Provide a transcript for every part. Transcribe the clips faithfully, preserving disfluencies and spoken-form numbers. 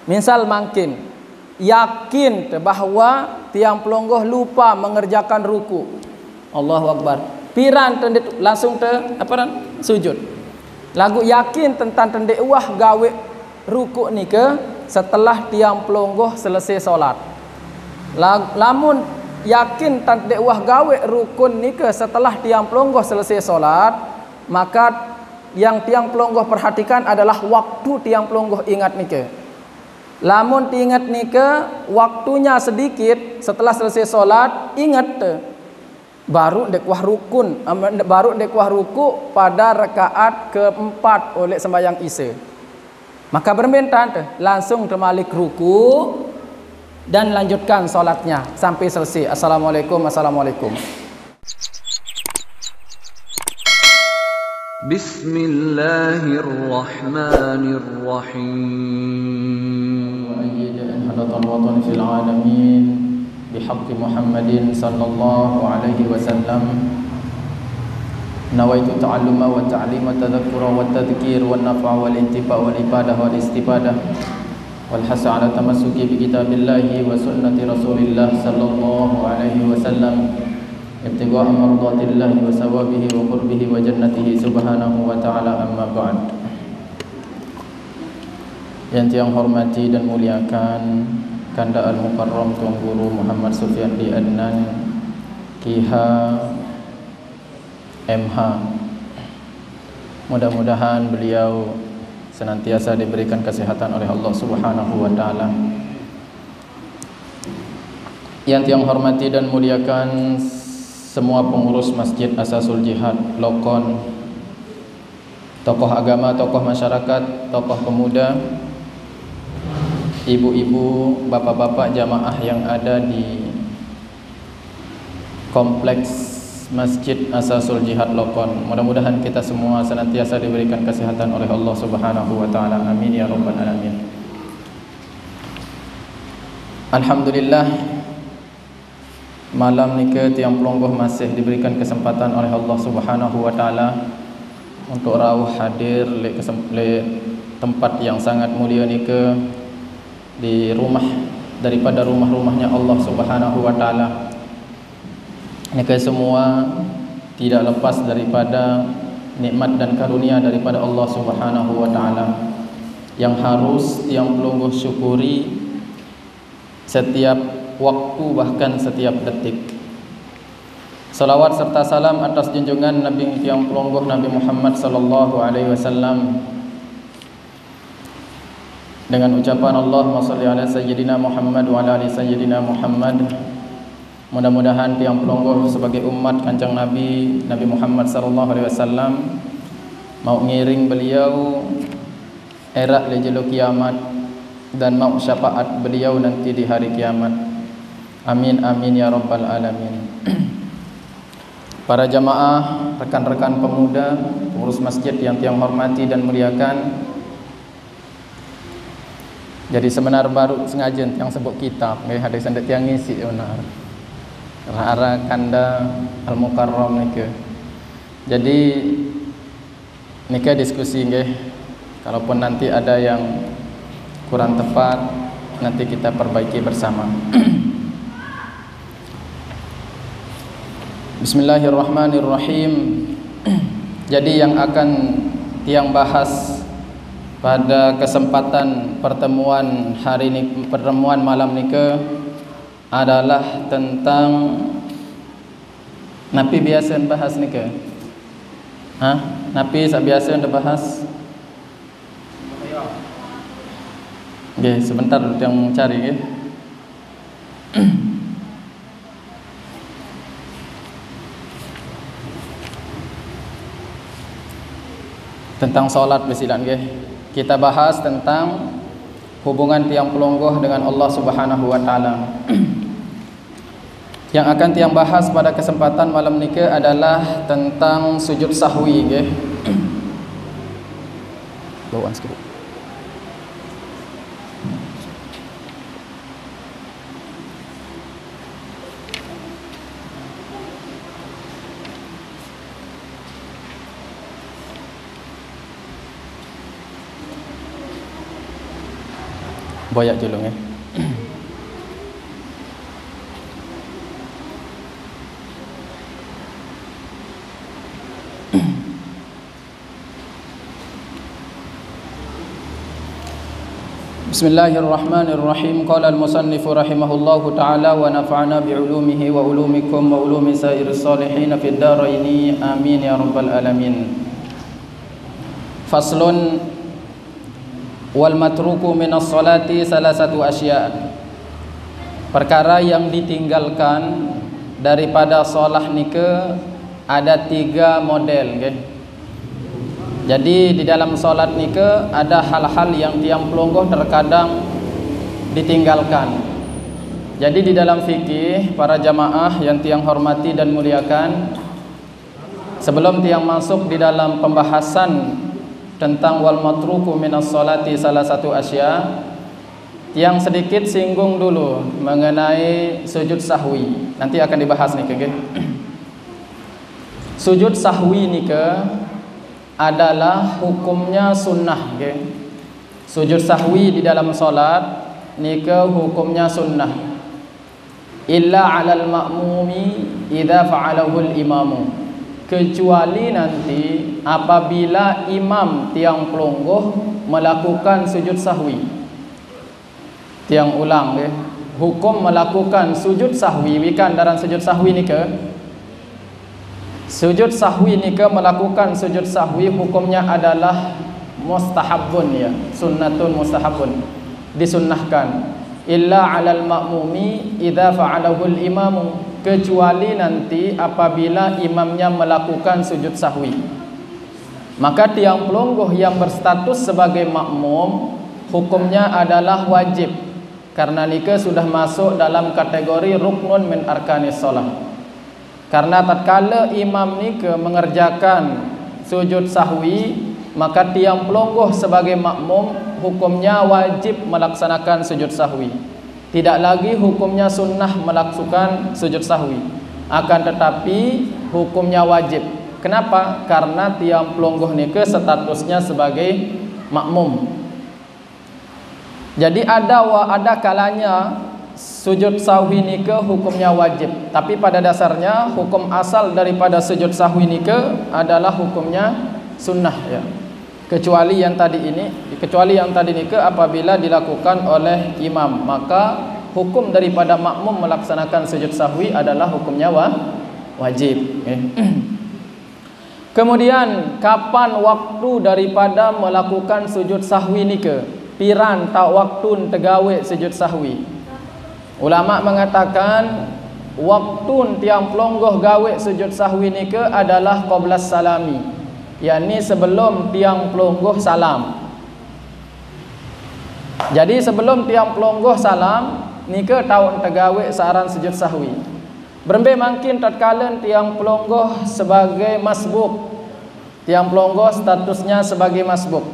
Misal mangkin, yakin te bahwa tiang pelungguh lupa mengerjakan ruku. Allahu Akbar. Piran te ndeq langsung te, apa nan? Sujud. Laguq yakin tentang te ndeq uwah gaweq ruku nike setelah tiang pelungguh selese solat. La-, lamun yakin te ndeq uwah gaweq rukun nike setelah tiang pelungguh selese solat, maka yang tiang pelungguh perhatikan adalah waktu tiang pelungguh ingat nike. Lamun tiinget nike, waktunya sedikit setelah selesai solat, inget te, baru ndeq uwah rukun, em, baru ndeq uwah ruku pada rakaat keempat oleh sembahyang Isya. Maka berembe entan te, langsung te malik ruku dan lanjutkan solatnya sampai selesai. Assalamualaikum, assalamualaikum. بسم الله الرحمن الرحيم. وأيد أن حدث الوطن في العالمين بحق محمد صلى الله عليه وسلم. نويت التعلم والتعليم والتذكر والتذكير والنفع والانتفاع والإفادة والاستفادة والحث على التمسك بكتاب الله وسنة رسول الله صلى الله عليه وسلم ابتغاء مرضات الله وثوابه وقربه وجنته سبحانه وتعالى، أما بعد. Yang tiang hormati dan muliakan, Kanda Al-Mukarram Tuan Guru Muhammad Sufyan di Adnan, Kiha, M H. Mudah-mudahan beliau senantiasa diberikan kesehatan oleh Allah Subhanahu wa Ta'ala. Yang tiang hormati dan muliakan, semua pengurus Masjid Asasul Jihad Lokon, tokoh agama, tokoh masyarakat, tokoh pemuda, ibu-ibu, bapak-bapak, jamaah yang ada di Kompleks Masjid Asasul Jihad Lokon. Mudah-mudahan kita semua senantiasa diberikan kesehatan oleh Allah Subhanahu wa Ta'ala. Amin ya Rabbal Alamin. Alhamdulillah, malam nike tiang pelungguh masih diberikan kesempatan oleh Allah Subhanahu wa Ta'ala untuk rauh hadir leq kesem-, leq tempat yang sangat mulia nike, di rumah daripada rumah-rumahnya Allah Subhanahu wa Ta'ala. Nike semua tidak lepas daripada nikmat dan karunia daripada Allah Subhanahu wa Ta'ala yang harus tiang pelungguh syukuri setiap waktu, bahkan setiap detik. Salawat serta salam atas junjungan Nabi tiang pelungguh, Nabi Muhammad sallallahu alaihi wasallam, dengan ucapan, "Allahumma shalli ala Sayyidina Muhammad wa ala ali Sayyidina Muhammad." Mudah-mudahan tiang pelungguh sebagai umat Kanjeng Nabi, Nabi Muhammad sallallahu alaihi wasallam, mau ngiring beliau eraq leq jelo kiamat dan mau syafaat beliau nanti di hari kiamat. Amin, amin, ya rabbal alamin. Para jamaah, rekan-rekan pemuda, pengurus masjid yang tiang hormati dan muliakan, jadi sebenar baruq sengaje tiang sebut kitab, nggih, adeq sendeq tiang ngisi benar. Rara Kanda Al-Mukarram nike. Jadi, nike diskusi, nggih. Kalaupun nanti ada yang kurang tepat, nanti kita perbaiki bersama. Bismillahirrahmanirrahim. Jadi, yang akan tiang bahas pada kesempatan pertemuan hari ni, pertemuan malam nike adalah tentang, napi biasen bahas nike? Hah? Napi saq biasen bahas? Nggih, sebentar dulu tiang cari, nggih. Tentang salat, besilan, nggih. Kita bahas tentang hubungan tiang pelungguh dengan Allah Subhanahu wa Ta'ala. Yang akan tiang bahas pada kesempatan malam nike adalah tentang sujud sahwi, nggih. Bawaan sedikit. Boyak julung, eh. بسم الله الرحمن الرحيم. قال المصنف رحمه الله تعالى ونفعنا بعلومه وعلومكم وعلوم سائر الصالحين في الدارين. آمين يا رب العالمين. فصل. والمتروك من الصلاة ثلاثة أشياء. Perkara yang ditinggalkan daripada solat nike ada tiga model, nggih. Jadi, di dalam solat nike ada hal-hal yang tiang pelungguh terkadang ditinggalkan. Jadi, di dalam fikih, para jamaah yang tiang hormati dan muliakan, sebelum tiang masuk di dalam pembahasan tentang wal matruku minas salati salah satu asya, tiang sedikit singgung dulu mengenai sujud sahwi. Nanti akan dibahas nike, nggih. Sujud sahwi nike adalah hukumnya sunnah, nggih. Sujud sahwi di dalam solat nike hukumnya sunnah. Illa alal ma'mumi idza fa'alahul imamu. Kecuali nanti apabila imam tiang pelungguh melakukan sujud sahwi. Tiang ulang, nggih. Hukum melakukan sujud sahwi, wikan daran sujud sahwi nike. Sujud sahwi nike melakukan sujud sahwi hukumnya adalah mustahabun, ya, sunnatun mustahabun, disunnahkan. Illa alal ma'mumi idza fa'alahul imamu, kecuali nanti apabila imamnya melakukan sujud sahwi. Maka tiang pelungguh yang berstatus sebagai makmum hukumnya adalah wajib, karena nike sudah masuk dalam kategori ruknun min arkanis shalah. Karena tatkala imam nike mengerjakan sujud sahwi, maka tiang pelungguh sebagai makmum hukumnya wajib melaksanakan sujud sahwi. Tidak lagi hukumnya sunnah melakukan sujud sahwi, akan tetapi hukumnya wajib. Kenapa? Karena tiang pelungguh nike statusnya sebagai makmum. Jadi ada wa-, ada kalanya sujud sahwi nike hukumnya wajib, tapi pada dasarnya hukum asal daripada sujud sahwi nike adalah hukumnya sunnah, ya. Kecuali yang tadi ini, kecuali yang tadi nike apabila dilakukan oleh imam, maka hukum daripada makmum melaksanakan sujud sahwi adalah hukumnya wa-, wajib, ya. Kemudian, kapan waktu daripada melakukan sujud sahwi nike? Piran tau waktu tegawe sujud sahwi? Ulama mengatakan, waktu tiang pelungguh gawe sujud sahwi nike adalah qablas salami, yakni sebelum tiang pelungguh salam. Jadi, sebelum tiang pelungguh salam nike tau tegawe searan sujud sahwi. Berembe mangkin tatkala tiang pelungguh sebagai masbuk. Tiang pelungguh statusnya sebagai masbuk.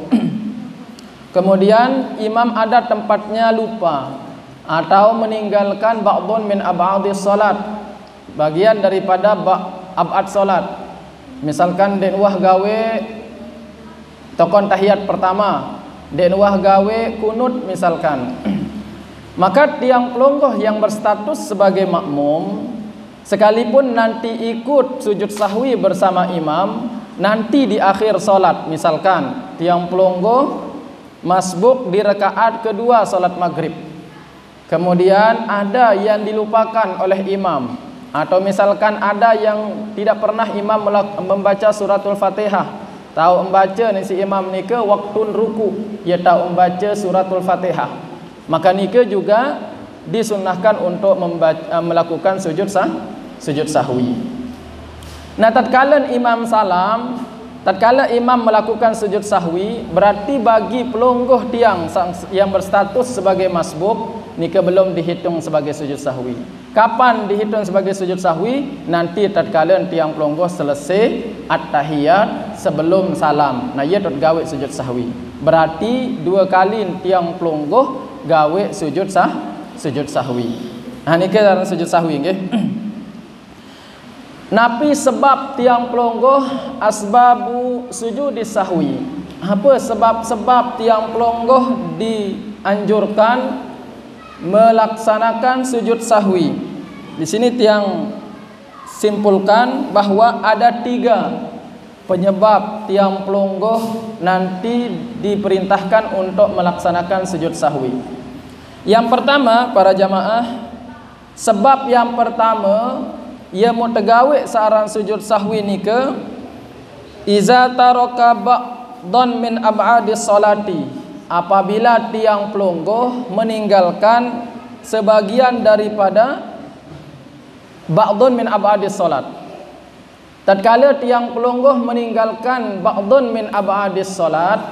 Kemudian, imam ada tempatnya lupa atau meninggalkan ba'dun min ab'adis salat, bagian daripada ba-, ab'ad salat. Misalkan, dek nuah gawe tokon tahiyat pertama, dek nuah gawe kunut misalkan. Maka tiang pelungguh yang berstatus sebagai makmum, sekalipun nanti ikut sujud sahwi bersama imam, nanti di akhir salat, misalkan, tiang pelungguh masbuk di rakaat kedua salat maghrib. Kemudian ada yang dilupakan oleh imam, atau misalkan ada yang tidak pernah imam melak-, membaca suratul Fatihah, tau embaca ni si imam nike waktu ruku, ia tau embaca suratul Fatihah. Maka nike juga disunnahkan untuk membaca, eh, melakukan sujud sah-, sujud sahwi. Nah, tatkala imam salam, tatkala imam melakukan sujud sahwi, berarti bagi pelungguh tiang sang-, yang berstatus sebagai masbuk, nike belum dihitung sebagai sujud sahwi. Kapan dihitung sebagai sujud sahwi? Nanti tatkala tiang pelungguh selesai at-tahiyat sebelum salam. Nah, ia tut gawe sujud sahwi. Berarti dua kali tiang pelungguh gawe sujud sah-, sujud sahwi. Nah, nike dalam sujud sahwi, nggih. Napi sebab tiang pelungguh? Asbabu sujudi sahwi. Apa sebab-sebab tiang pelungguh di anjurkan melaksanakan sujud sahwi. Di sini tiang simpulkan bahwa ada tiga penyebab tiang pelungguh nanti diperintahkan untuk melaksanakan sujud sahwi. Yang pertama, para jamaah, sebab yang pertama, ia mau tegawe searan sujud sahwi nika, iza taraka ba'dhan min ab'adis salati, apabila tiang pelungguh meninggalkan sebagian daripada ba'dhan min ab'adis salat. Tatkala tiang pelungguh meninggalkan ba'dhan min ab'adis salat,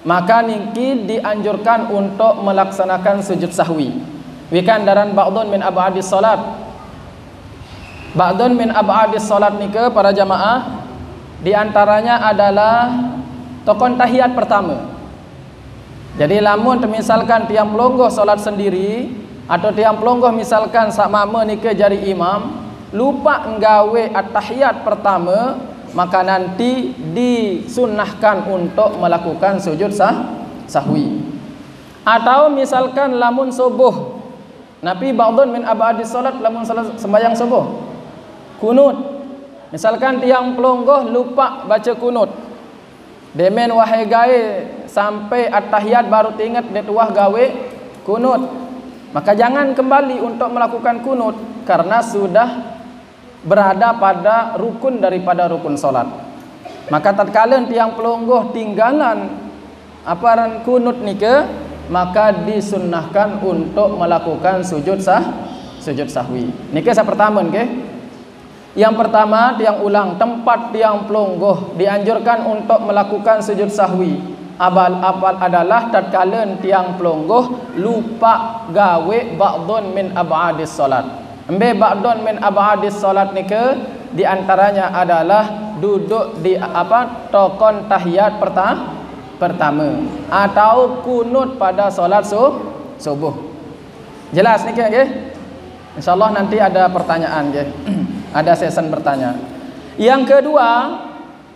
maka niki dianjurkan untuk melaksanakan sujud sahwi. Wikan daran ba'dhan min ab'adis salat. Ba'dhan min ab'adis salat nika, para jamaah, di antaranya adalah tokon tahiyat pertama. Jadi lamun temisalkan tiang pelungguh salat sendiri atau tiang pelungguh misalkan sama nika jari imam, lupa nggawe at-tahiyat pertama, maka nanti disunnahkan untuk melakukan sujud sah, sahwi. Atau misalkan lamun subuh, napi ba'dhan min ab'adis salat, lamun salat sembahyang subuh, kunut. Misalkan tiang pelungguh lupa baca kunut, demen wahai gae sampai at-tahiyat baru tinget dek tuah gawe kunut, maka jangan kembali untuk melakukan kunut karena sudah berada pada rukun daripada rukun salat. Maka tatkala tiang pelungguh tinggalan apa aran kunut nika, maka disunnahkan untuk melakukan sujud sah, sujud sahwi. Nika sa pertama nggih. Yang pertama, tiang ulang, tempat tiang pelungguh dianjurkan untuk melakukan sujud sahwi abal, abal adalah tatkala tiang pelungguh lupa gawe ba'dhan min ab'adis salat. Embe ba'dhan min ab'adis salat nika, di antaranya adalah duduk di apa, tokon tahiyat perta-, pertama atau kunut pada salat su-, subuh. Jelas niki nggih? Insyaallah nanti ada pertanyaan nggih. Ada sesi bertanya. Yang kedua,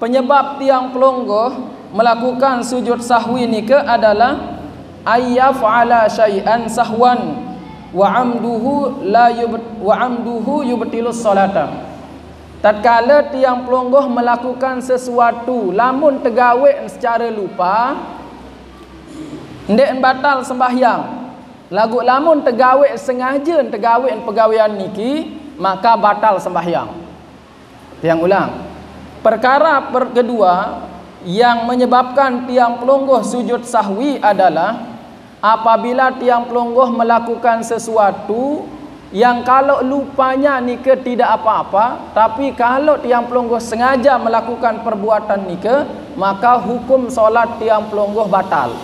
penyebab tiang pelungguh melakukan sujud sahwi nika adalah ayyaf'ala syai'an sahwan wa amduhu la yub-, wa amduhu yubtilus salata. Tatkala tiang pelungguh melakukan sesuatu lamun tegawe secara lupa, ndek batal sembahyang. Lagu lamun tegawe sengaja tegawe pegawean niki, maka batal sembahyang. Tiang ulang. Perkara per-, kedua yang menyebabkan tiang pelungguh sujud sahwi adalah apabila tiang pelungguh melakukan sesuatu yang kalau lupanya nika tidak apa-apa, tapi kalau tiang pelungguh sengaja melakukan perbuatan nika, maka hukum solat tiang pelungguh batal.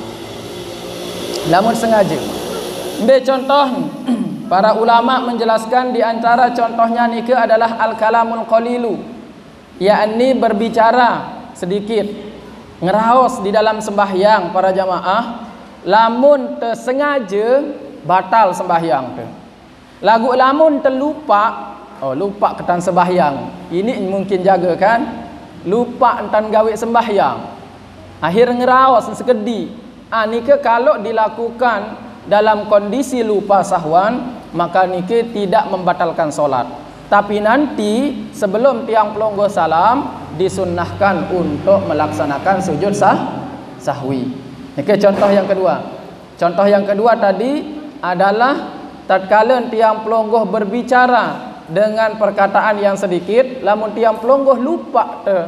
Lamun sengaja. Ambil contoh, para ulama menjelaskan di antara contohnya nika adalah al-kalamul qalilu, yakni berbicara sedikit, ngeraos di dalam sembahyang para jamaah, lamun tersengaja batal sembahyang tu. Lagu lamun terlupa, oh, lupa ketan sembahyang. Ini mungkin jaga kan? Lupa entan gawe sembahyang. Akhir ngeraos sekedi. Ah, nika kalau dilakukan dalam kondisi lupa sahwan, maka niki tidak membatalkan solat. Tapi nanti sebelum tiang pelungguh salam, disunnahkan untuk melaksanakan sujud sah, sahwi. Niki contoh yang kedua. Contoh yang kedua tadi adalah tatkala tiang pelungguh berbicara dengan perkataan yang sedikit, lamun tiang pelungguh lupa te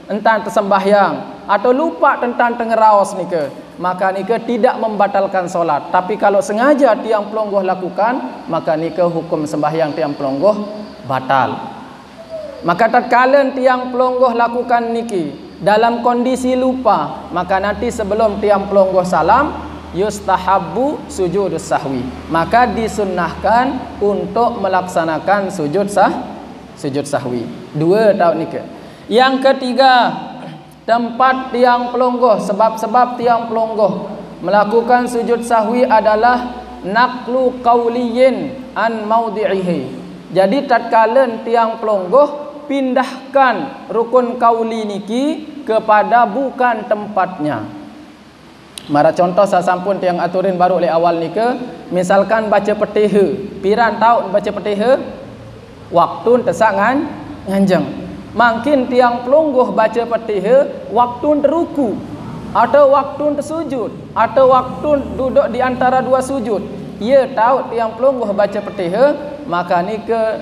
entan tersembahyang atau lupa tentang tengeraos nika, maka nika tidak membatalkan solat. Tapi kalau sengaja tiang pelungguh lakukan, maka nika hukum sembahyang tiang pelungguh batal. Maka tatkala tiang pelungguh lakukan niki dalam kondisi lupa, maka nanti sebelum tiang pelungguh salam, yustahabbu sujudus sahwi. Maka disunnahkan untuk melaksanakan sujud sah, sujud sahwi. Dua tahu nika. Yang ketiga, tempat tiang pelungguh, sebab-sebab tiang pelungguh melakukan sujud sahwi adalah naqlu qauliyin an maudhi'ihi. Jadi tatkala tiang pelungguh pindahkan rukun qauli niki kepada bukan tempatnya. Mara contoh sasampun tiang aturin baru leh awal nika, misalkan baca Petiha. Piran tauk baca Petiha? Waktun tesak ngan, nganjeng. Mangkin tiang pelungguh baca Petiha waktun teruku, atau waktun tesujud, atau waktun duduk di antara dua sujud. Iya tauk tiang pelungguh baca Petiha, maka nika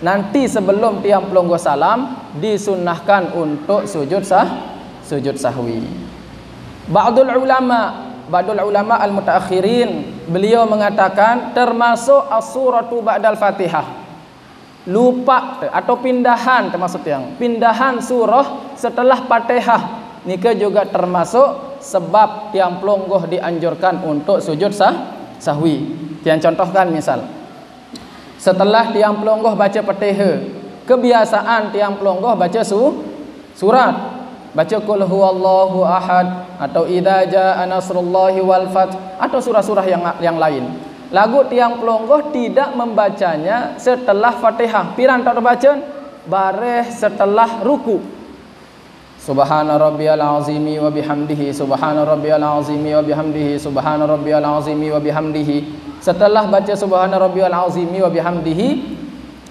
nanti sebelum tiang pelungguh salam, disunnahkan untuk sujud sah-, sujud sahwi. Ba'dul ulama, ba'dul ulama al-mutaakhirin, beliau mengatakan termasuk as-suratu ba'dal Fatihah. Lupa te, atau pindahan termasuk tiang. Pindahan surah setelah Fatihah. Nika juga termasuk sebab tiang pelungguh dianjurkan untuk sujud sah-, sahwi. Tiang contohkan misal. Setelah tiang pelungguh baca Petiha, kebiasaan tiang pelungguh baca su-, surat. Baca Qul huwallahu ahad atau Idza jaa nasrullahi wal fath atau surah-surah yang, yang lain. Lagu tiang pelungguh tidak membacanya setelah Fatihah. Piran tauk tebaca? Bareh setelah ruku. Subhana rabbiyal azimi wa bihamdihi, subhana rabbiyal azimi wa bihamdihi, subhana rabbiyal azimi wa bihamdihi. Setelah baca subhana rabbiyal azimi wa bihamdihi,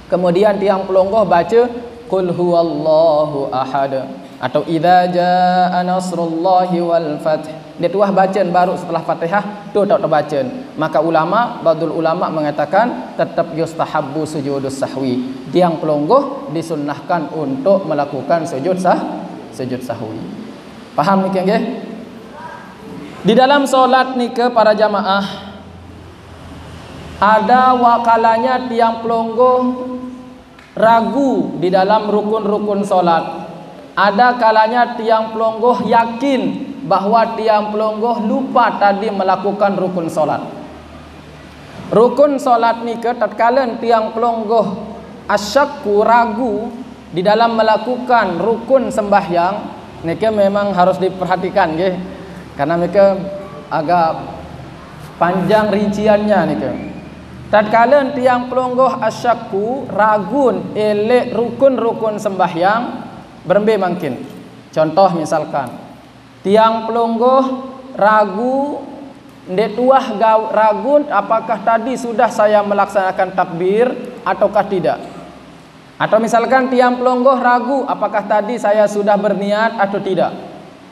kemudian tiang pelungguh baca Qul huwallahu ahad atau Idza jaa nasrullahi wal fath. Dia tuah bacaan baru setelah Fatihah, tu tauk tebaca. Maka ulama, ba'dul ulama mengatakan tetap yustahabbu sujudus sahwi. Tiang pelungguh disunnahkan untuk melakukan sujud sah-, sujud sahwi. Paham nika nggih? Di dalam solat nika para jamaah, ada wa-, kalanya tiang pelungguh ragu di dalam rukun-rukun solat. Ada kalanya tiang pelungguh yakin bahwa tiang pelungguh lupa tadi melakukan rukun solat. Rukun solat nika tatkala tiang pelungguh asyakku, ragu di dalam melakukan rukun sembahyang, nika memang harus diperhatikan nggih. Karena nika agak panjang rinciannya nika. Tatkala tiang pelungguh asyakku, ragun elek rukun-rukun sembahyang, berembe mangkin. Contoh misalkan, tiang pelungguh ragu, ndek tuah gau-, ragun apakah tadi sudah saya melaksanakan takbir ataukah tidak. Atau misalkan tiang pelungguh ragu apakah tadi saya sudah berniat atau tidak.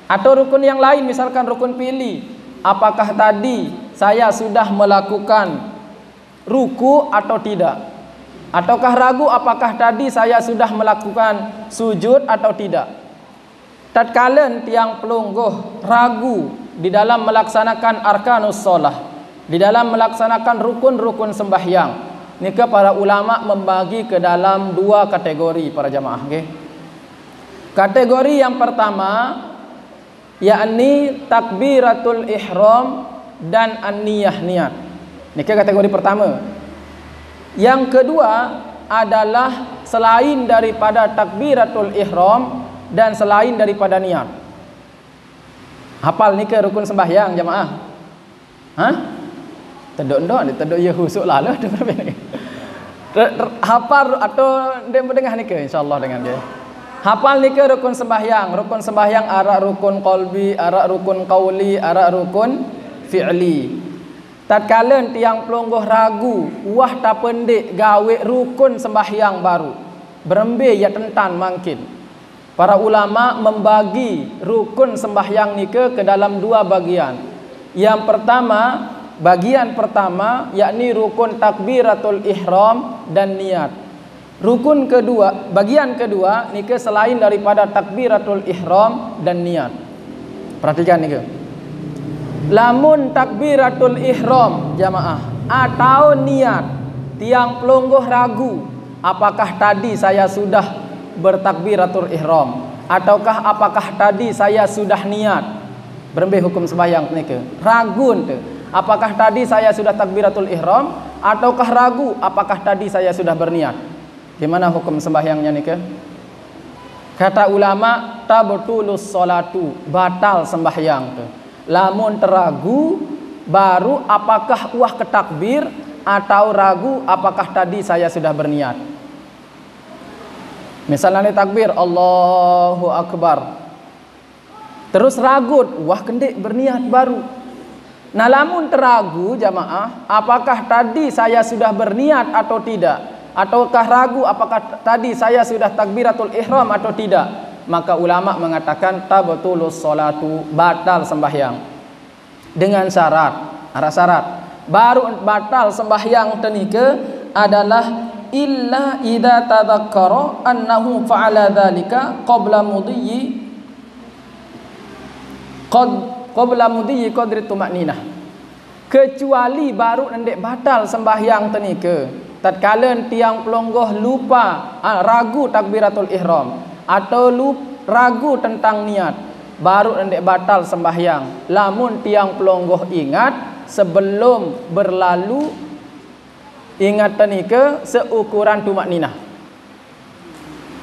Atau rukun yang lain, misalkan rukun fi'li, apakah tadi saya sudah melakukan ruku atau tidak. Ataukah ragu apakah tadi saya sudah melakukan sujud atau tidak. Tatkala tiang pelungguh ragu di dalam melaksanakan arkanus shalah, di dalam melaksanakan rukun-rukun sembahyang, nika para ulama membagi ke dalam dua kategori para jamaah, nggih. Kategori yang pertama, yakni takbiratul ihram dan an-niyah, niat. Nika kategori pertama. Yang kedua adalah selain daripada takbiratul ihram dan selain daripada niat. Hapal nika rukun sembahyang jamaah? Hah? Tedok ndok, tedok iya husuk lalu tu. Re-, re-, hapal atau ndek bedengah nika, insyaallah dengan dia. Hapal nika rukun sembahyang. Rukun sembahyang arak rukun qalbi, arak rukun qauli, arak rukun fi'li. Tatkala tiang pelungguh ragu, wah tapendik gawe rukun sembahyang baru. Berembe ya tentan mangkin. Para ulama membagi rukun sembahyang nika ke dalam dua bagian. Yang pertama, bagian pertama yakni rukun takbiratul ihram dan niat. Rukun kedua, bagian kedua nika selain daripada takbiratul ihram dan niat. Perhatikan nika. Lamun takbiratul ihram jamaah atau niat tiang pelungguh ragu, apakah tadi saya sudah bertakbiratul ihram ataukah apakah tadi saya sudah niat? Berembe hukum sembahyang nika? Ragun tu. Apakah tadi saya sudah takbiratul ihram ataukah ragu apakah tadi saya sudah berniat? Gimana hukum sembahyangnya nika? Kata ulama, tabtulus sholatu, batal sembahyang tu. Lamun teragu, baru apakah wah ketakbir atau ragu apakah tadi saya sudah berniat. Misalnya ni takbir, Allahu Akbar. Terus ragut, wah kendik berniat baru. Nah, lamun teragu jamaah, apakah tadi saya sudah berniat atau tidak? Ataukah ragu apakah tadi saya sudah takbiratul ihram atau tidak? Maka ulama mengatakan tabtulus sholatu, batal sembahyang. Dengan syarat, ada syarat. Baru batal sembahyang tenike adalah illa idza tadzakkara annahu fa'ala dzalika qabla mudhiyi qad-, qabla mudhiyi qadri tumakninah. Kecuali baru nendek batal sembahyang tenike, tatkala tiang pelonggoh lupa, ah, ragu takbiratul ihram, atau lup-, ragu tentang niat, baru nendek batal sembahyang. Lamun tiang pelonggoh ingat sebelum berlalu, ingat tenike seukuran tumakninah.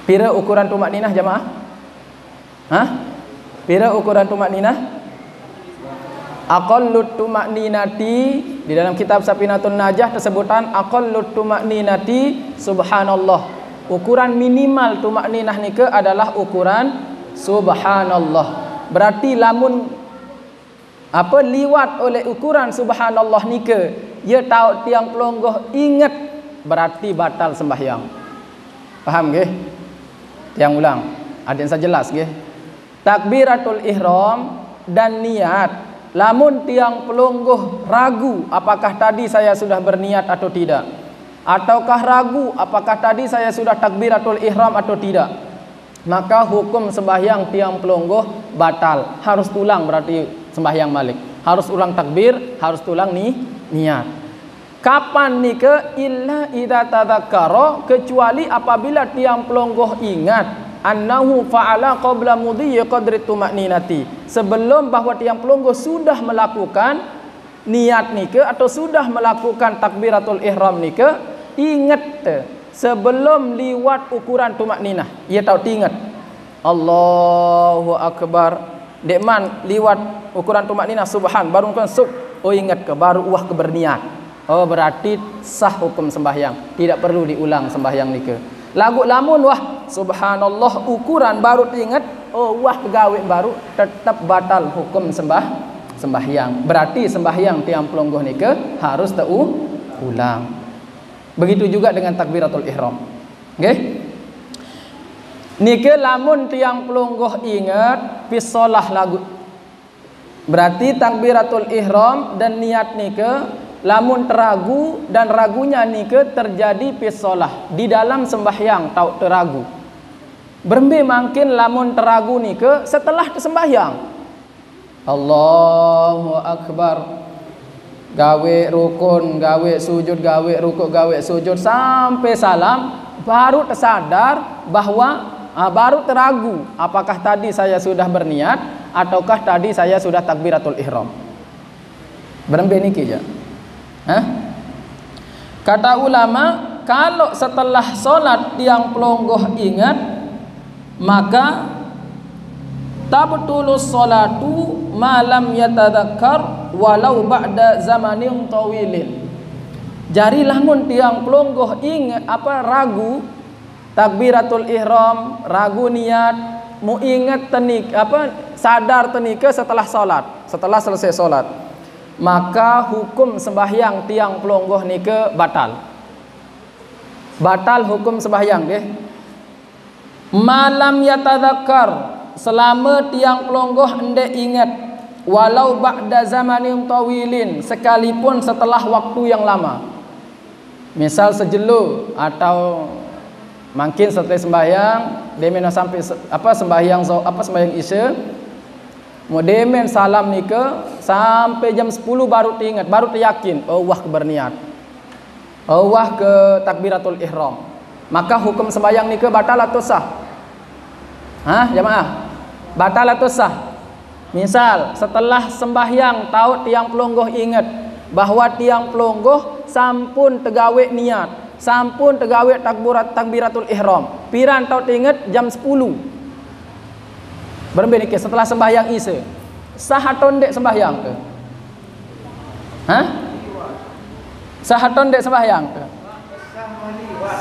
Pira ukuran tumakninah, jamaah? Hah? Pira ukuran tumakninah? Aqallut tumakninati, di dalam kitab Safinatun Najah tersebutan aqallut tumakninati subhanallah. Ukuran minimal tumakninah nika adalah ukuran subhanallah. Berarti lamun apa liwat oleh ukuran subhanallah nika, ya tau tiang pelonggoh ingat, berarti batal sembahyang. Paham nggih? Tiang ulang, adik saya jelas nggih. Takbiratul ihram dan niat. Lamun tiang pelonggoh ragu apakah tadi saya sudah berniat atau tidak, ataukah ragu apakah tadi saya sudah takbiratul ihram atau tidak, maka hukum sembahyang tiang pelonggoh batal. Harus tulang berarti sembahyang malik. Harus ulang takbir, harus tulang ni niat. Kapan nika? Illa idza tadzakkara, kecuali apabila tiang pelonggoh ingat, annahu fa'ala qabla mudhiyi qadri tumakninati, sebelum bahwa tiang pelonggoh sudah melakukan niat nika atau sudah melakukan takbiratul ihram nika, ingat sebelum liwat ukuran tumakninah, ia tau tingat. Allahu Akbar. Dek man liwat ukuran tumakninah subhan, baru kan sub. Oh, ingat ke, baru wah ke berniat. Oh, berarti sah hukum sembahyang, tidak perlu diulang sembahyang nika. Lagu lamun wah subhanallah ukuran baru tingat, oh, wah ke gawe baru, tetap batal hukum sembah sembahyang. Berarti sembahyang tiang pelonggoh nika harus teu ulang. Begitu juga dengan takbiratul ihram. Nggih. Nike lamun tiang pelonggoh ingat, fi shalah lagu. Berarti takbiratul ihram dan niat nike lamun teragu dan ragunya nike terjadi fi shalah, di dalam sembahyang tau teragu. Berembe mangkin lamun teragu nike setelah te sembahyang. Allahu Akbar. Gawe rukun, gawe sujud, gawe rukuk, gawe sujud sampai salam, baru tersadar bahwa, ah, baru teragu apakah tadi saya sudah berniat ataukah tadi saya sudah takbiratul ihram. Berembe niki ja. Hah? Kata ulama, kalau setelah sholat tiang pelonggoh ingat, maka tabtulus sholatu ma lam yatadzakkar walau ba'da zamanin tawilin. Jari lamun tiang pelonggoh ingat apa ragu takbiratul ihram, ragu niat, mu ingat tenik apa sadar tenike setelah sholat, setelah selesai sholat, maka hukum sembahyang tiang pelonggoh nike batal. Batal hukum sembahyang nggih. Ma lam yatadzakkar, selama tiang pelonggoh endek ingat, walau ba'da zamanin tawilin, sekalipun setelah waktu yang lama. Misal sejelo atau mangkin setelah sembahyang, demen sampai se-, apa sembahyang zo-, apa sembahyang Isya, mu demen salam nika sampai jam sepuluh baru teringat, baru teryakin, oh, wah ke berniat. Oh, wah ke takbiratul ihram. Maka hukum sembahyang nika batal atau sah? Hah, jamaah? Batal atau sah? Misal, setelah sembahyang tau tiang pelonggoh ingat bahwa tiang pelonggoh sampun tegawe niat, sampun tegawe takburat-, takbiratul ihram. Piran tau teringat jam sepuluh. Berembe niki setelah sembahyang Isya. Sah atau ndek sembahyang tu? Hah? Sah atau ndek sembahyang tu?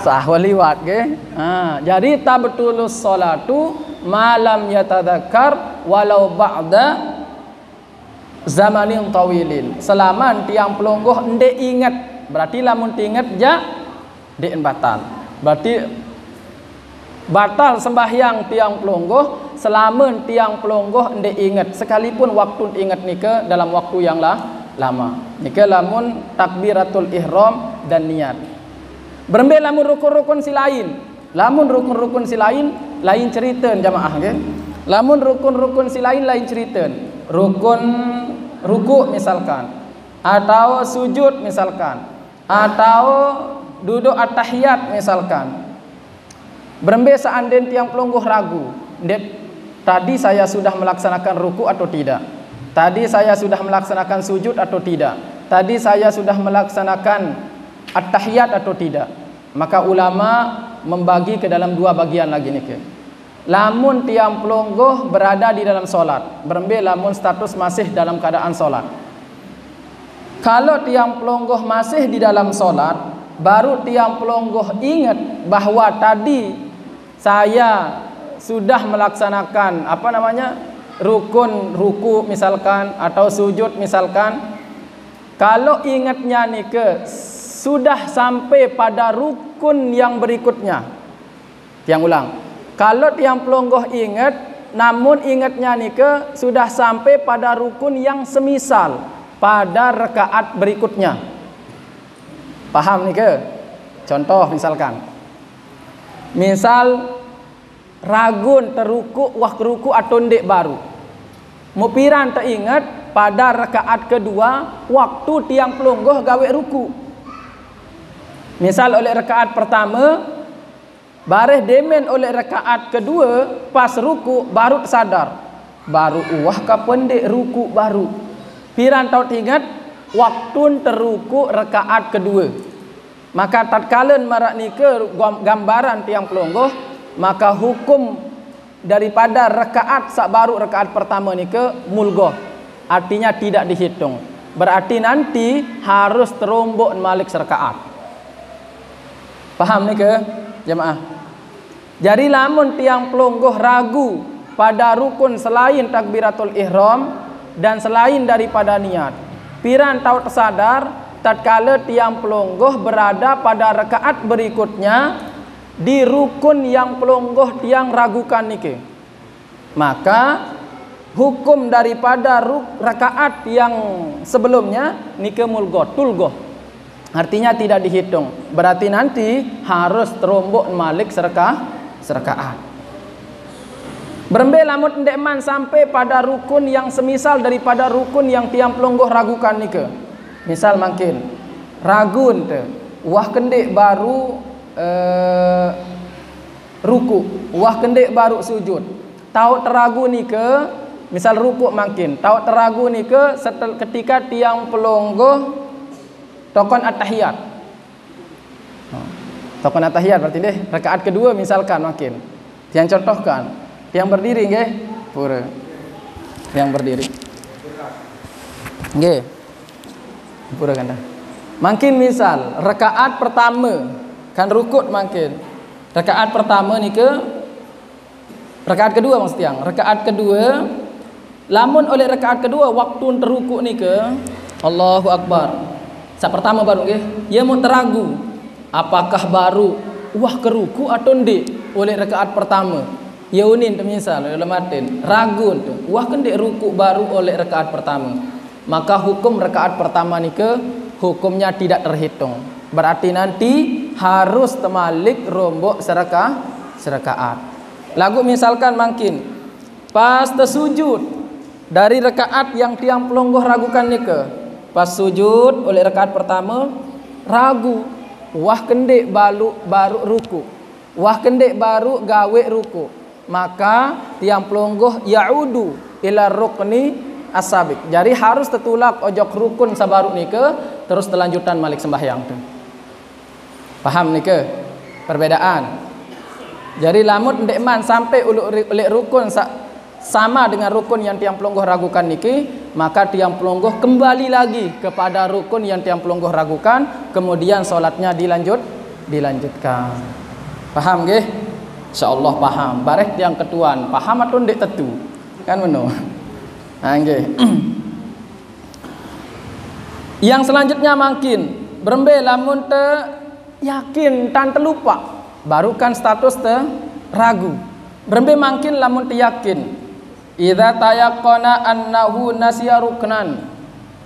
Sah waliwat ke? Ha, jadi tabtulus sholatu ma lam yatadzakkar walau ba'da Zamanin tawilin, selama tiang pelungguh ndeq inget. Berarti lamun tinget jaq, ndeq batal. Berarti batal sembahyang tiang pelungguh selama tiang pelungguh ndeq inget, sekalipun waktu inget nike dalam waktu yang la-, lama. Nike lamun takbiratul ihram dan niat. Berembe lamun rukun-rukun si lain? Lamun rukun-rukun si lain, lain ceriten, jamaah, nggih. Lamun rukun-rukun si lain, lain ceriten. Rukun ruku misalkan, atau sujud misalkan, atau duduk at-tahiyat misalkan. Berembe seandainya tiang pelungguh ragu, ndeq, tadi saya sudah melaksanakan ruku atau tidak? Tadi saya sudah melaksanakan sujud atau tidak? Tadi saya sudah melaksanakan at-tahiyat atau tidak? Maka ulama membagi ke dalam dua bagian lagi niki. Lamun tiang pelungguh berada di dalam salat, berembe lamun status masih dalam keadaan salat? Kalau tiang pelungguh masih di dalam salat, baru tiang pelungguh inget bahwa tadi saya sudah melaksanakan, apa namanya, rukun ruku misalkan, atau sujud misalkan. Kalau ingetnya nike sudah sampai pada rukun yang berikutnya. Tiang ulang. Kalau tiang pelungguh inget, namun ingetnya nike sudah sampai pada rukun yang semisal pada rekaat berikutnya. Paham nike? Contoh misalkan. Misal ragun teruku, wah keruku atau ndeq baru. Mupiran teinget pada rekaat kedua waktu tiang pelungguh gawe ruku. Misal oleh rekaat pertama, bareh demen oleh rekaat kedua, pas ruku baru sadar. Baru uwah kapendeq ruku baru. Piran tau tinget? Waktun teruku rekaat kedua. Maka tatkala maraq nike gam-, gambaran tiang pelungguh, maka hukum daripada rekaat saq baruq rekaat pertame nike mulgoh, artinya tidak dihitung. Berarti nanti harus terombok malik serekaat. Paham nike, jemaah? Jari lamun tiang pelungguh ragu pada rukun selain takbiratul ihram dan selain daripada niat, piran tau tesadar tatkala tiang pelungguh berada pada rekaat berikutnya di rukun yang pelungguh tiang ragukan nike? Maka hukum daripada ru-, rakaat yang sebelumnya nike mulgoh, tulgoh. Artinya tidak dihitung. Berarti nanti harus terombok malik sereka-, serekaat. Berembe lamun ndeqman sampai pada rukun yang semisal daripada rukun yang tiang pelungguh ragukan nike? Misal mangkin, ragun te, wah kendeq baru, eh, ruku, wah kendeq baru sujud. Tau teragu nike, misal ruku mangkin, tau teragu nike setel-, ketika tiang pelungguh tokon at-tahiyat. Tokon at-tahiyat berarti deh, rakaat kedua misalkan mangkin. Tiang contohkan, tiang berdiri nggih, pura. Tiang berdiri. Nggih. Pura kanda. Mangkin misal, rakaat pertama, kan rukuk mangkin. Rakaat pertama nike, rakaat kedua maksud tiang. Rakaat kedua, lamun oleh rakaat kedua, waktu terukuk nike, Allahu Akbar. Saq pertama baru nggih, ia mau teragu, apakah baru wah keruku atau ndik oleh rakaat pertama? Ia unin te misal, dalam atin, ragu te, wah kendik ruku baru oleh rakaat pertama. Maka hukum rakaat pertama nike hukumnya tidak terhitung. Berarti nanti harus temalik rombok seraka-, serakaat. Lagu misalkan mangkin, pas tesujud dari rakaat yang tiang pelungguh ragukan nike, pas sujud oleh rakaat pertama, ragu, wah kendik balu-, baru ruku, wah kendik baru gawe ruku, maka tiang pelungguh ya'udu ila rukni as-sabiq. Jari harus tetulak ojok rukun sabaru nike, terus telanjutan malik sembahyang tu. Paham nike? Perbedaan. Jari lamun ndeqman sampai uluk ri-, leq rukun sa-, sama dengan rukun yang tiang pelungguh ragukan niki, maka tiang pelungguh kembali lagi kepada rukun yang tiang pelungguh ragukan, kemudian sholatnya dilanjut, dilanjutkan. Paham nggih? Insyaallah paham. Bareh tiang ketuan, paham atau ndeq tetu? Kan meno. Ha nggih. Yang selanjutnya mangkin, berembe lamun te yakin tan telupa, baru kan status te ragu. Berembe mangkin lamun te yakin. Idza tayaqqana annahu nasiya ruknan.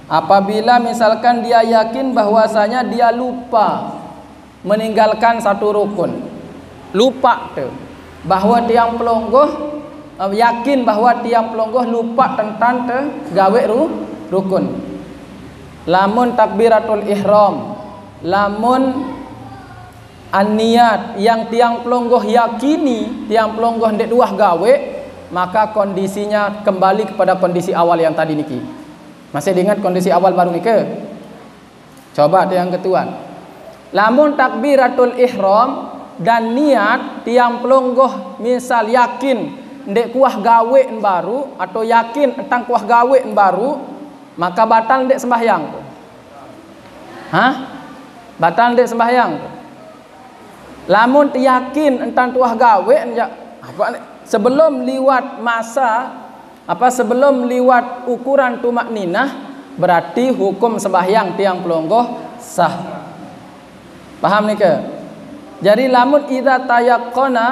Apabila misalkan dia yakin bahwasanya dia lupa meninggalkan satu rukun. Lupa te bahwa tiang pelonggoh, eh, yakin bahwa tiang pelonggoh lupa tentang te gawe ru, rukun. Lamun takbiratul ihram, lamun an-niat yang tiang pelonggoh yakini, tiang pelonggoh ndek duah gawe, maka kondisinya kembali kepada kondisi awal yang tadi niki. Masih diingat kondisi awal baru nike? Coba tiang ketuan. Lamun takbiratul ihram dan niat tiang pelonggoh misal yakin ndek kuah gawe baru atau yakin entang kuah gawe baru, maka batal ndek sembahyang? Hah? Batal ndek sembahyang? Lamun yakin entang tuah gawe, ya, apa ni? Sebelum liwat masa, apa sebelum liwat ukuran tumak ninah, berarti hukum sembahyang tiang pelonggoh sah. Paham nike? Jadi lamun idza tayaqqana,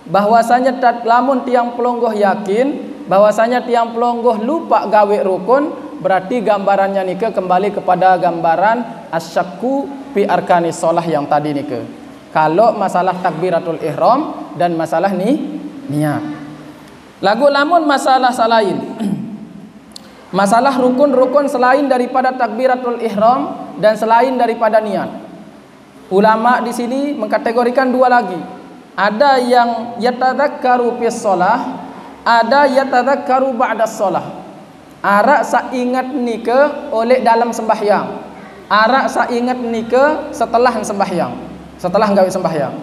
bahwasanya tat-, lamun tiang pelonggoh yakin bahwasanya tiang pelonggoh lupa gawe rukun, berarti gambarannya nike kembali kepada gambaran asyakku fi arkanis shalah yang tadi nike. Kalau masalah takbiratul ihram dan masalah ni, niat. Lagu lamun masalah salain. Masalah rukun-rukun selain daripada takbiratul ihram dan selain daripada niat. Ulama di sini mengkategorikan dua lagi. Ada yang yatadzakkaru fis shalah, ada yatadzakkaru ba'das shalah. Arak sak ingat nike oleh dalam sembahyang. Arak sak ingat nike setelah sembahyang. Setelah gawe sembahyang.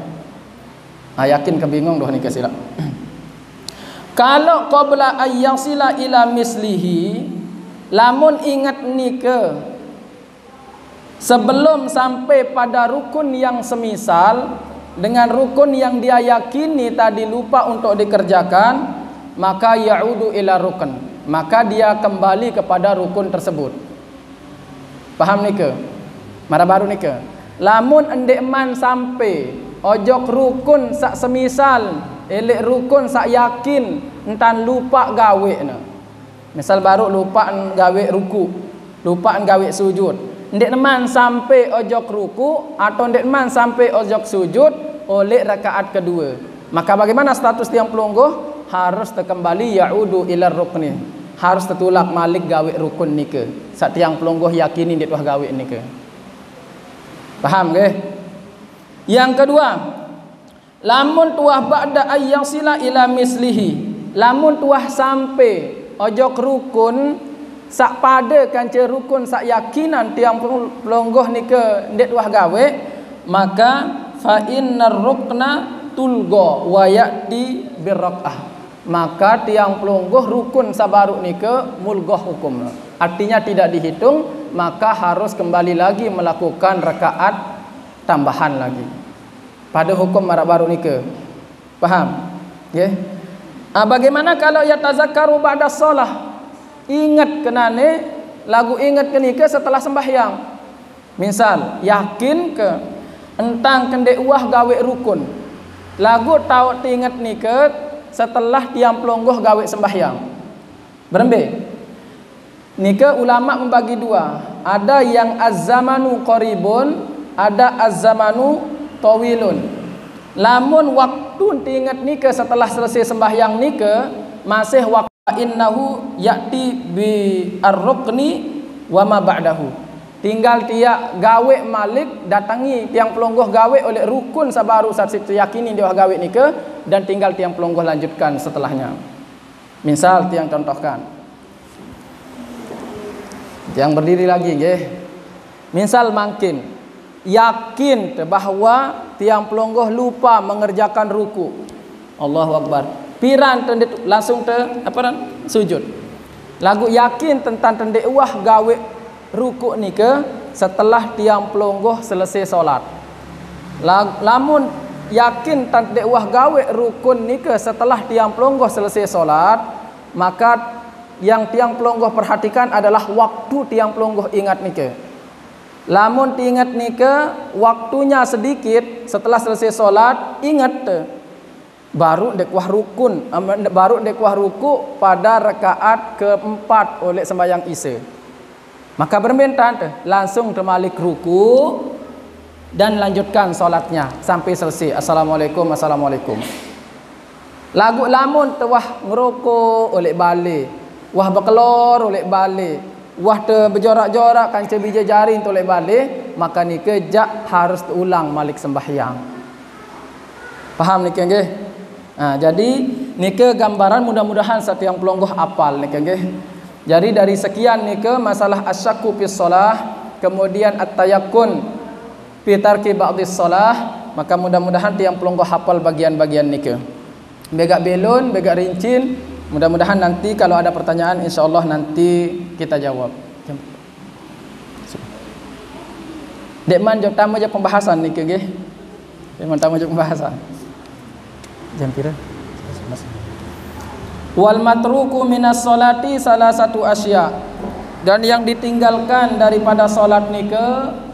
Nah, yakin kebingung doh nike sila. Kalau qabla ayyasila ila mislihi, lamun ingat nike sebelum sampai pada rukun yang semisal dengan rukun yang dia yakini tadi lupa untuk dikerjakan, maka ya'udu ila rukun, maka dia kembali kepada rukun tersebut. Paham nike? Mara baru nike. Lamun ndek man sampai ojok rukun sak semisal, elek rukun sak yakin, entan lupa gawe ne. Misal baru lupa gawe ruku, lupa gawe sujud. Ndek man sampai ojok ruku atau ndek man sampai ojok sujud oleh rakaat kedua. Maka bagaimana status tiang pelonggoh? Harus tekembali ya'udu ilar rukni. Harus tetulak malik gawe rukun nike. Sak tiang pelonggoh yakini ndek tuah gawe nike. Paham nggih? Yang kedua, lamun tuah ba'da ayyasila ila mislihi. Lamun tuah sampai ojok rukun sak pada kanca rukun sak yakinan tiang pelonggoh nike ndek tuah gawe, maka fa innar rukna tulgo wa ya'ti birrak'ah. Maka tiang pelonggoh rukun sabaru nike mulgoh hukum. Artinya tidak dihitung, maka harus kembali lagi melakukan rakaat tambahan lagi. Pada hukum marak baru nike. Paham? Nggih. Ah, bagaimana kalau yatazakkaru ba'da shalah? Ingat kenane, lagu ingat kenike setelah sembahyang. Misal, yakin ke entang kendek uah gawe rukun. Lagu tauk tinget nike setelah tiang pelonggoh gawe sembahyang. Berembe? Nike ulama membagi dua. Ada yang az-zamanu qaribun, ada az-zamanu tawilun. Lamun waktu tinget nike setelah selesai sembahyang nike, masih waktu innahu ya'ti bi ar-rukni wa ma ba'dahu. Tinggal tiak gawe malik datangi tiang pelonggoh gawe oleh rukun sabaru saksi yakini dia gawe nike dan tinggal tiang pelonggoh lanjutkan setelahnya. Misal tiang contohkan. Tiang berdiri lagi nggih. Misal mangkin yakin te bahwa tiang pelonggoh lupa mengerjakan ruku. Allahu Akbar. Piran te langsung te apa ran? Sujud. Lagu yakin tentang tendek uah gawe ruku nike setelah tiang pelonggoh selesai solat. La-, lamun yakin tendek uah gawe rukun nike setelah tiang pelonggoh selesai solat, maka yang tiang pelonggoh perhatikan adalah waktu tiang pelonggoh ingat nike. Lamun teinget nike waktunya sedikit setelah selesai sholat, inget te, baru ndek wah rukun, em, baru ndek wah ruku pada rakaat keempat oleh sembahyang Isya. Maka bermintan te, langsung temalik ruku dan lanjutkan sholatnya sampai selesai. Assalamualaikum, assalamualaikum. Lagu lamun te wah ngerokok oleh balik, wah bekelor oleh balik, wah te bejorak-jorak kanca bija jaring te oleh balik, maka nike jak harus teulang malik sembahyang. Paham nike nggih? Nah, jadi nike gambaran, mudah-mudahan setiang pelonggoh apal nike nggih. Jadi dari sekian nike masalah asyakku fi shalah, kemudian at-tayakkun fi tarki ba'dis shalah, maka mudah-mudahan tiang pelonggoh hapal bagian-bagian nike. Begak belon, begak rincin. Mudah-mudahan nanti kalau ada pertanyaan, insya Allah nanti kita jawab. Dek man jawab tamu je pembahasan nike nggih. Dek man tamu je pembahasan. Jam pira? Wal matruku minas sholati salah satu asya. Dan yang ditinggalkan daripada sholat nike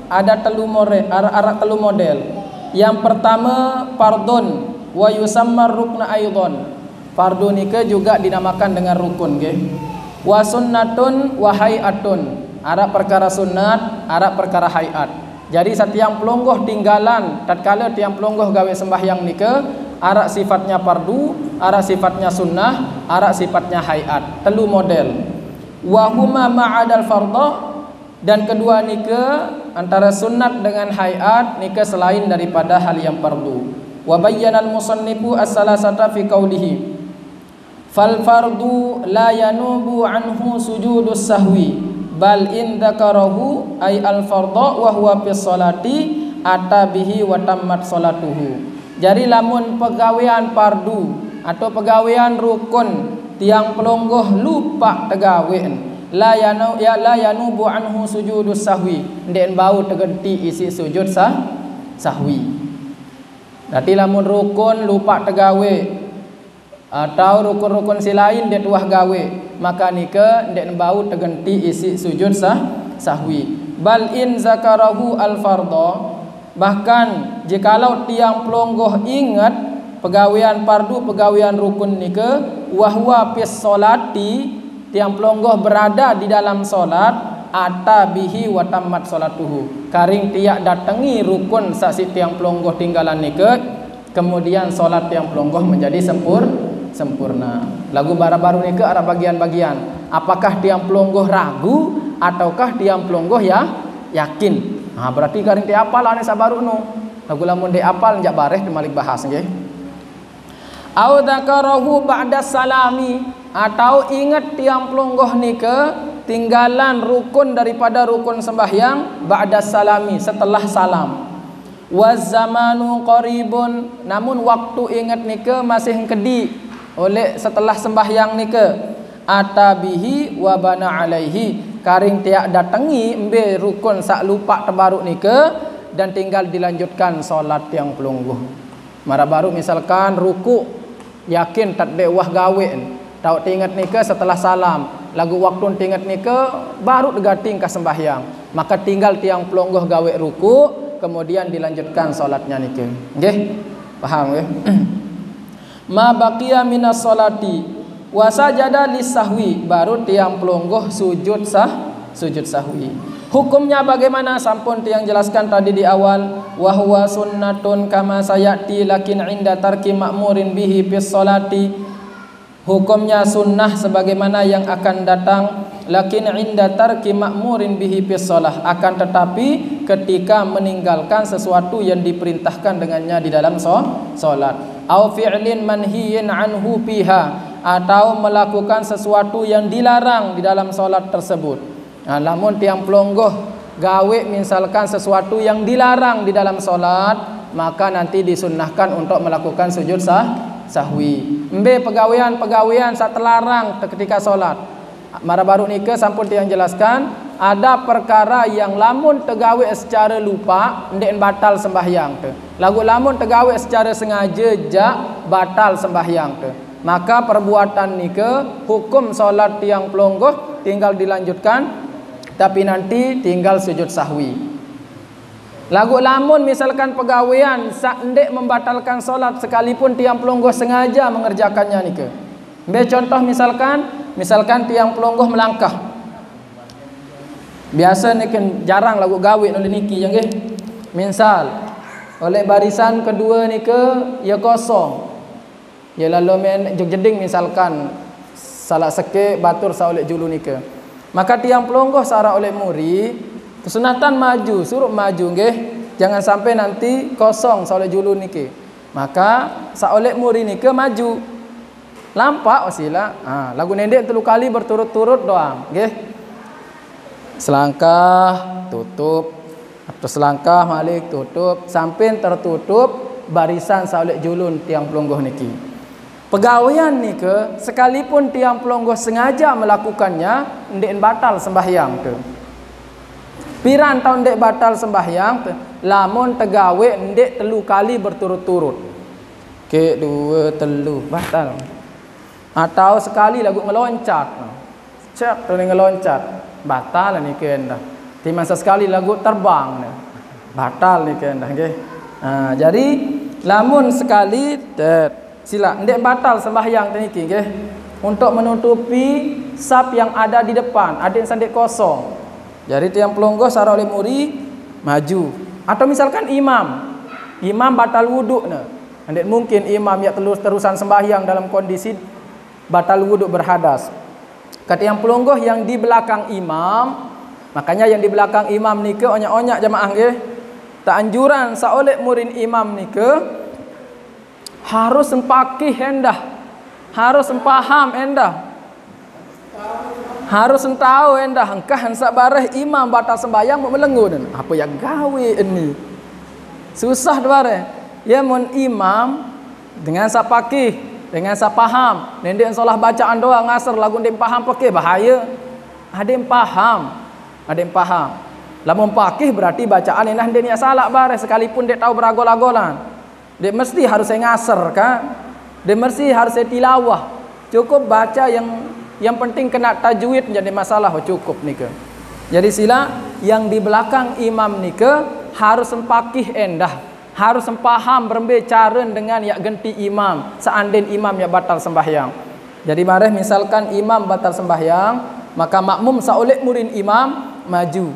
ada telu more, ar-, arak telu model. Yang pertama fardun wa yusammar rukna aidon. Fardu nike juga dinamakan dengan rukun nggih. Wa sunnatun wa hay'atun. Arak perkara sunat, arak perkara hay'at. Jadi setiang pelonggoh tinggalan tatkala tiang pelonggoh gawe sembahyang nike, arak sifatnya fardu, arak sifatnya sunnah, arak sifatnya hay'at. Telu model. Wa huma ma'adal fardha, dan kedua nike antara sunat dengan hay'at nike selain daripada hal yang fardu. Wa bayyanal musannifu as-salasata fi qawlihi, fal fardu la yanubu anhu sujudus sahwi, bal in dzakarahu ay al fardha wa huwa fis sholati ata bihi wa tammat sholatuhu. Jadi lamun pegawean fardu atau pegawean rukun tiang pelonggoh lupa tegawe, la yanu, ya, la yanubu anhu sujudus sahwi, ndeqn bau tegenti isi sujud sah, sahwi. Berarti lamun rukun lupa tegawe atau rukun-rukun si lain ndeq tuah gawe, maka nike ndeqn bau tegenti isi sujud sah, sahwi. Bal in zakarahu al fardha, bahkan jikalau tiang pelonggoh inget pegawean fardu, pegawean rukun nike, wa huwa fis sholati, tiang pelonggoh berada di dalam solat, ata bihi wa tammat sholatuhu, karing tiak datengi rukun saq siq tiang pelonggoh tinggalan nike, kemudian solat tiang pelonggoh menjadi sempur-, sempurna. Lagu baru-baru nike araq bagian-bagian. Apakah tiang pelonggoh ragu ataukah tiang pelonggoh ya yakin? Ha, berarti karing tiak apal ane saq baruq no. Lagu lamun ndeq apal, njaq bareh temalik bahas nggih. Au dzakarahu ba'da salami, atau inget tiang pelonggoh nike tinggalan rukun daripada rukun sembahyang ba'da salami, setelah salam. Wa zamanu qaribun, namun waktu inget nike masih engkedi oleh setelah sembahyang nike. Ata bihi wa bana alaihi, karing tiak datengi mbe rukun saq lupaq tebaruq nike, dan tinggal dilanjutkan solat tiang pelungguh. Maraq baruq misalkan rukuk, yakin taq ndeq uwah gaweq, taoq teinget nike setelah salam, laguq waktun teinget nike baruq tegati engkah sembahyang, maka tinggal tiang pelungguh gaweq rukuk, kemudian dilanjutkan solatnya nike. Nggih? Paham nggih? Ma baqiya minas sholati wa sajada lis sahwi, baru tiang pelungguh sujud sah-, sujud sahwi. Hukumnya bagaimana? Sampun tiang jelaskan tadi di awal, wa huwa sunnatun kama sayati, lakin inda tarki ma'murin bihi fis sholati. Hukumnya sunnah sebagaimana yang akan datang, lakin inda tarki ma'murin bihi fis shalah, akan tetapi ketika meninggalkan sesuatu yang diperintahkan dengannya di dalam so-, salat, au fi'lin manhiyin anhu fiha, atau melakukan sesuatu yang dilarang di dalam salat tersebut. Nah, lamun tiang pelungguh gaweq misalkan sesuatu yang dilarang di dalam salat, maka nanti disunnahkan untuk melakukan sujud sah-, sahwi. Mbe pegawean-pegawean saq telarang te-, ketika salat? Maraq baruq nike sampun tiang jelaskan, ada perkara yang lamun tegaweq secare lupaq, ndeqn batal sembahyang te. Laguq lamun tegaweq secare sengaje, jaq batal sembahyang te. Maka perbuatan nike, hukum salat tiang pelungguh tinggal dilanjutkan, tapi nanti tinggal sujud sahwi. Lagu lamun misalkan pegawean saq ndeq membatalkan solat sekalipun tiang pelungguh sengaja mengerjakannya nike. Mbe contoh misalkan, misalkan tiang pelungguh melangkah. Biasa nike jarang lagu gawe oleh niki, ya nggih. Misal, oleh barisan kedue nike ya kosong. Ya lalu men jog jeding misalkan salaq sekeq batur saq oleq julu nike. Maka tiang pelungguh saq araq oleq muri, kesunatan maju, suruq maju nggih. Jangan sampai nanti kosong saq oleq julu nike. Maka saq oleq muri nike maju. Lampaq silaq. Ha, lagu nendeq telu kali berturut-turut doang, nggih. Selangkah, tutup, terus selangkah malik, tutup, sampai tertutup barisan saq oleq julun tiang pelungguh niki. Pegawean nike, sekalipun tiang pelungguh sengaja melakukannya, ndeqn batal sembahyang te. Piran tao ndeq batal sembahyang te? Lamun tegawe ndeq telu kali berturut-turut. Kek, due, telu, batal. Atau sekali lagu ngeloncat. Cek, tuli ngeloncat. Batal nike endah. Timaq sesekali lagu terbang ne. Batal nike endah, nggih. Ha, jadi, lamun sekali, tet, silaq, ndeq batal sembahyang te niki, nggih. Untuk menutupi saf yang ada di depan, adeq saq ndeq kosong. Jadi, tiang pelungguh saq araq oleq muri, maju. Atau misalkan imam, imam batal wuduq ne. Ndeq mungkin imam yaq terus-terusan sembahyang dalam kondisi batal wuduq berhadas. Kata tiang pelungguh yang di belakang imam, makanya yang di belakang imam nike onyak-onyak jamaah nggih. Teanjuran saq oleq murin imam nike harus empaqih endah, harus empaham endah, harus entao endah, engkah ensaq bareh imam batal sembahyang muk melengun. Apa yaq gawe ni? Susah bareh. Ya mun imam dengan saq paqih, dengan saq paham. Nendeq solah bacaan doang ngasr laguq ndeq paham pekeh, bahaye. Adeq paham, adeq paham. Lamun paqih berarti bacaan endah ndeq niat salaq bareh, sekalipun ndeq tao beragol-agolan. Ndeq mesti harus ngasr kan. Ndeq mesti harus tilawah. Cukup baca yang, yang penting kena tajwid, ndeq masalah, cukup nike. Jadi silaq, yang di belakang imam nike harus empaqih endah. Harus paham berembe care dengan yaq genti imam, seandin imam yaq batal sembahyang. Jadi bareh misalkan imam batal sembahyang, maka makmum saq oleq murin imam maju.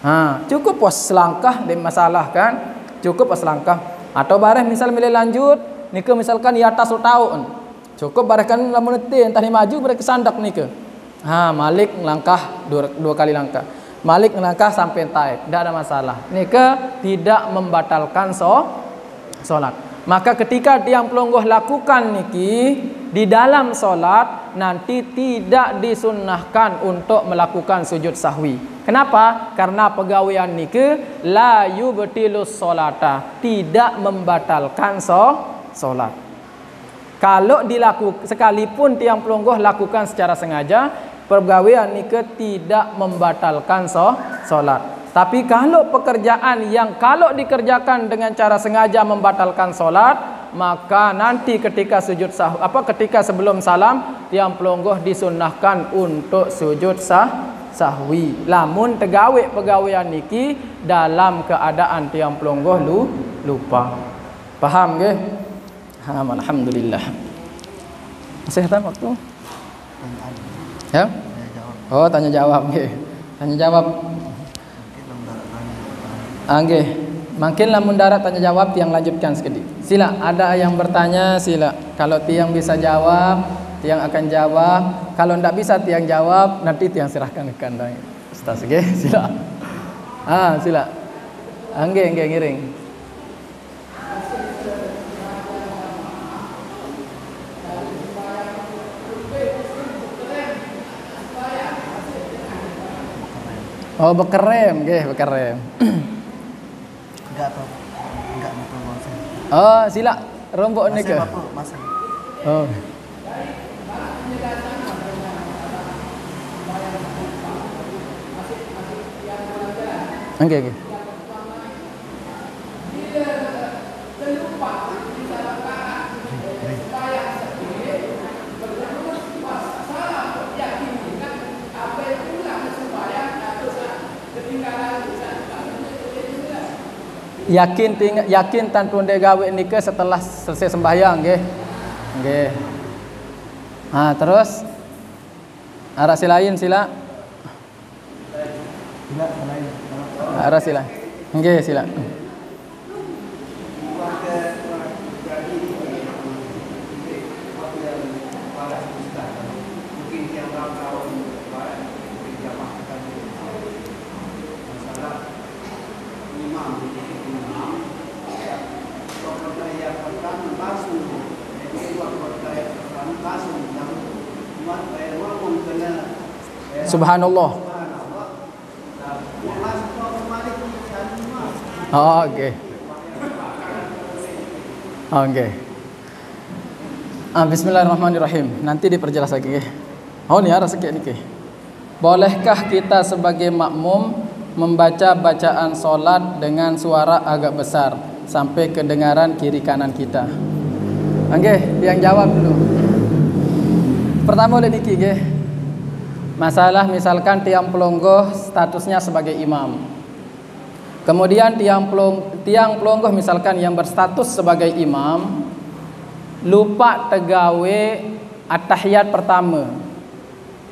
Ha, cukup wah selangkah, ndeq masalah kan? Cukup wah selangkah. Atau bareh misal mele lanjut, nike misalkan di atas utauq. Cukup bareh kan lamun ete, entah ni maju, bareh kesandek nike. Ha, malik ngelangkah dua, dua kali langkah. Malik ngelangkah sampai taek, ndak ada masalah. Nike tidak membatalkan so-, solat. Maka ketika tiang pelungguh lakukan niki di dalam solat, nanti tidak disunnahkan untuk melakukan sujud sahwi. Kenapa? Karena pegawean nike la yubtilus solata, tidak membatalkan so-, solat. Kalau dilaku-, sekalipun tiang pelungguh lakukan secara sengaja, pegawean nike tidak membatalkan so-, solat. Tapi kalau pekerjaan yang kalau dikerjakan dengan cara sengaja membatalkan solat, maka nanti ketika sujud sah-, apa, ketika sebelum salam, tiang pelungguh disunnahkan untuk sujud sah-, sahwi. Lamun tegawe pegawean niki dalam keadaan tiang pelungguh lu-, lupa. Paham nggih? Ha, alhamdulillah. Masih ada waktu? Ya? Oh, tanya jawab nggih. Tanya jawab. Ah, nggih. Mungkin lamun darat tanya jawab, tiang lanjutkan sekediq. Sila, ada yang bertanya, sila. Kalau tiang bisa jawab, tiang akan jawab. Kalau ndak bisa tiang jawab, nanti tiang serahkan ke kandang. Ustaz, nggih, sila. Ah, sila. Ah, nggih, nggih, ngiring. Oh, bekerem, nggih, bekerem. Enggak tahu. Enggak tahu, Bang. Oh, silaq rombok. Masih, nika. Bapak, masih. Oh. Nggih, nggih. Yakin ting-, yakin tantu ndeq gaweq nike setelah selesai sembahyang, nggih. Nggih. Ha, terus? Araq saq lain, silaq. Araq silaq. Nggih, silaq. Subhanallah. Oh, oke. Oke. Ah, bismillahirrahmanirrahim. Nanti diperjelas lagi, nggih. Oh, ni araq sekeq niki. Bolehkah kita sebagai makmum membaca bacaan salat dengan suara agak besar sampai kedengaran kiri kanan kita? Nggih, tiang jawab dulu. Pertama leq niki, nggih. Masalah misalkan tiang pelungguh statusnya sebagai imam. Kemudian tiang pelung-, tiang pelungguh misalkan yang berstatus sebagai imam, lupaq tegaweq at-tahiyat pertame.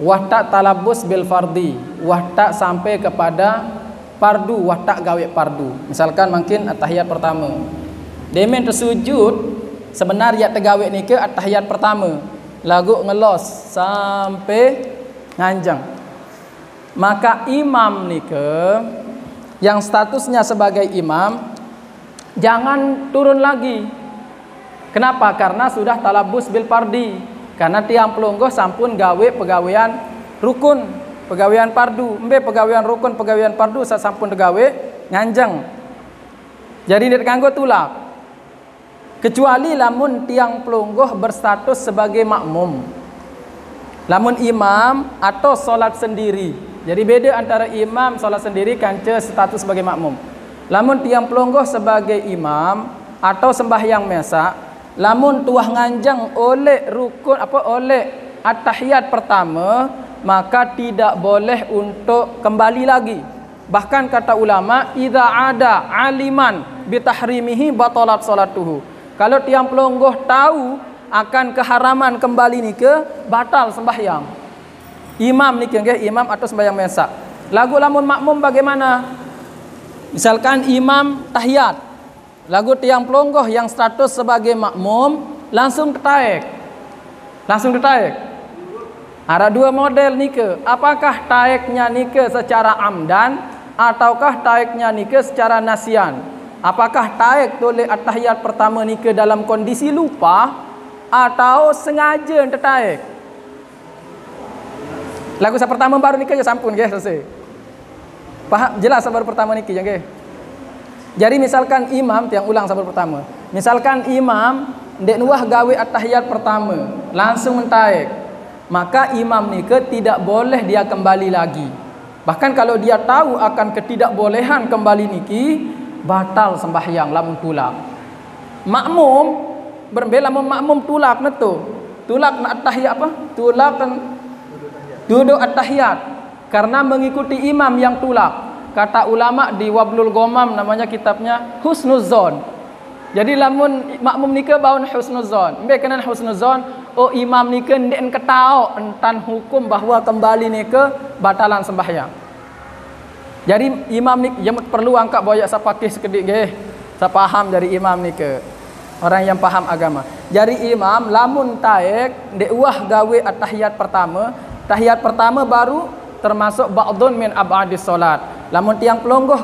Wah taq talabus bil fardi, wah taq sampai kepada pardu, wah taq gaweq pardu. Misalkan mangkin at-tahiyat pertame. Demen tesujud, sebenar yaq tegaweq nike at-tahiyat pertame. Laguq ngelos sampai nganjeng. Maka imam nike yang statusnya sebagai imam, jangan turun lagi. Kenapa? Karena sudah talabus bil fardi. Karena tiang pelungguh sampun gaweq pegawean rukun, pegawean pardu. Mbe pegawean rukun, pegawean pardu saq sampun tegaweq? Nganjeng. Jari ndeq kanggo tulak. Kecuali lamun tiang pelungguh berstatus sebagai makmum. Lamun imam atau salat sendiri. Jadi beda antara imam salat sendiri kance status sebagai makmum. Lamun tiang pelungguh sebagai imam atau sembahyang mesaq, lamun tuah nganjeng oleq rukun, apa, oleq at-tahiyat pertame, maka tidak boleh untuk kembali lagi. Bahkan kata ulama, "Idza ada aliman bitahrimihi batalat salatuhu." Kalau tiang pelungguh tahu akan keharaman kembali nike, batal sembahyang. Imam nike nggih, imam atau sembahyang mesaq. Laguq lamun makmum bagaimana? Misalkan imam tahiyat, laguq tiang pelungguh yang status sebagai makmum langsung tetaek. Langsung tetaek. Araq due model nike. Apakah taeknya nike secara amdan ataukah taeknya nike secara nasian? Apakah taek toleh at-tahiyat pertame nike dalam kondisi lupaq atau sengaje tetaek? Laguq saq pertame baruq nike jaq sampun, nggih, selesai. Paham? Jelas saq baruq pertame niki, jaq, nggih. Jari misalkan imam, tiang ulang saq baruq pertame. Misalkan imam ndeq nuah gaweq at-tahiyat pertame, langsung entaek, maka imam nike tidak boleh dia kembali lagi. Bahkan kalau dia tahu akan ketidakbolehan kembali niki, batal sembahyang lamun tulak. Makmum, berembe lamun makmum tulak ne tu. Tulak ne at-tahiyat apa? Tulak ne duduk at-tahiyat. Karena mengikuti imam yang tulak. Kata ulama di Wablul Ghamam, namanya kitabnya, husnuzon. Jadi lamun makmum nike baun husnuzon. Mbe kenan husnuzon? Oh, imam nike ndeqn ketaoq entan hukum bahwa kembali nike batalan sembahyang. Jari imam nike, ye perlu angkat boyaq saq pakih sekediq nggih. Saq paham jari imam nike. Orang yang paham agama. Jari imam lamun taek ndeq uah gaweq at-tahiyat pertame, tahiyat pertame baruq termasuk ba'dun min ab'adis shalat. Lamun tiang pelungguh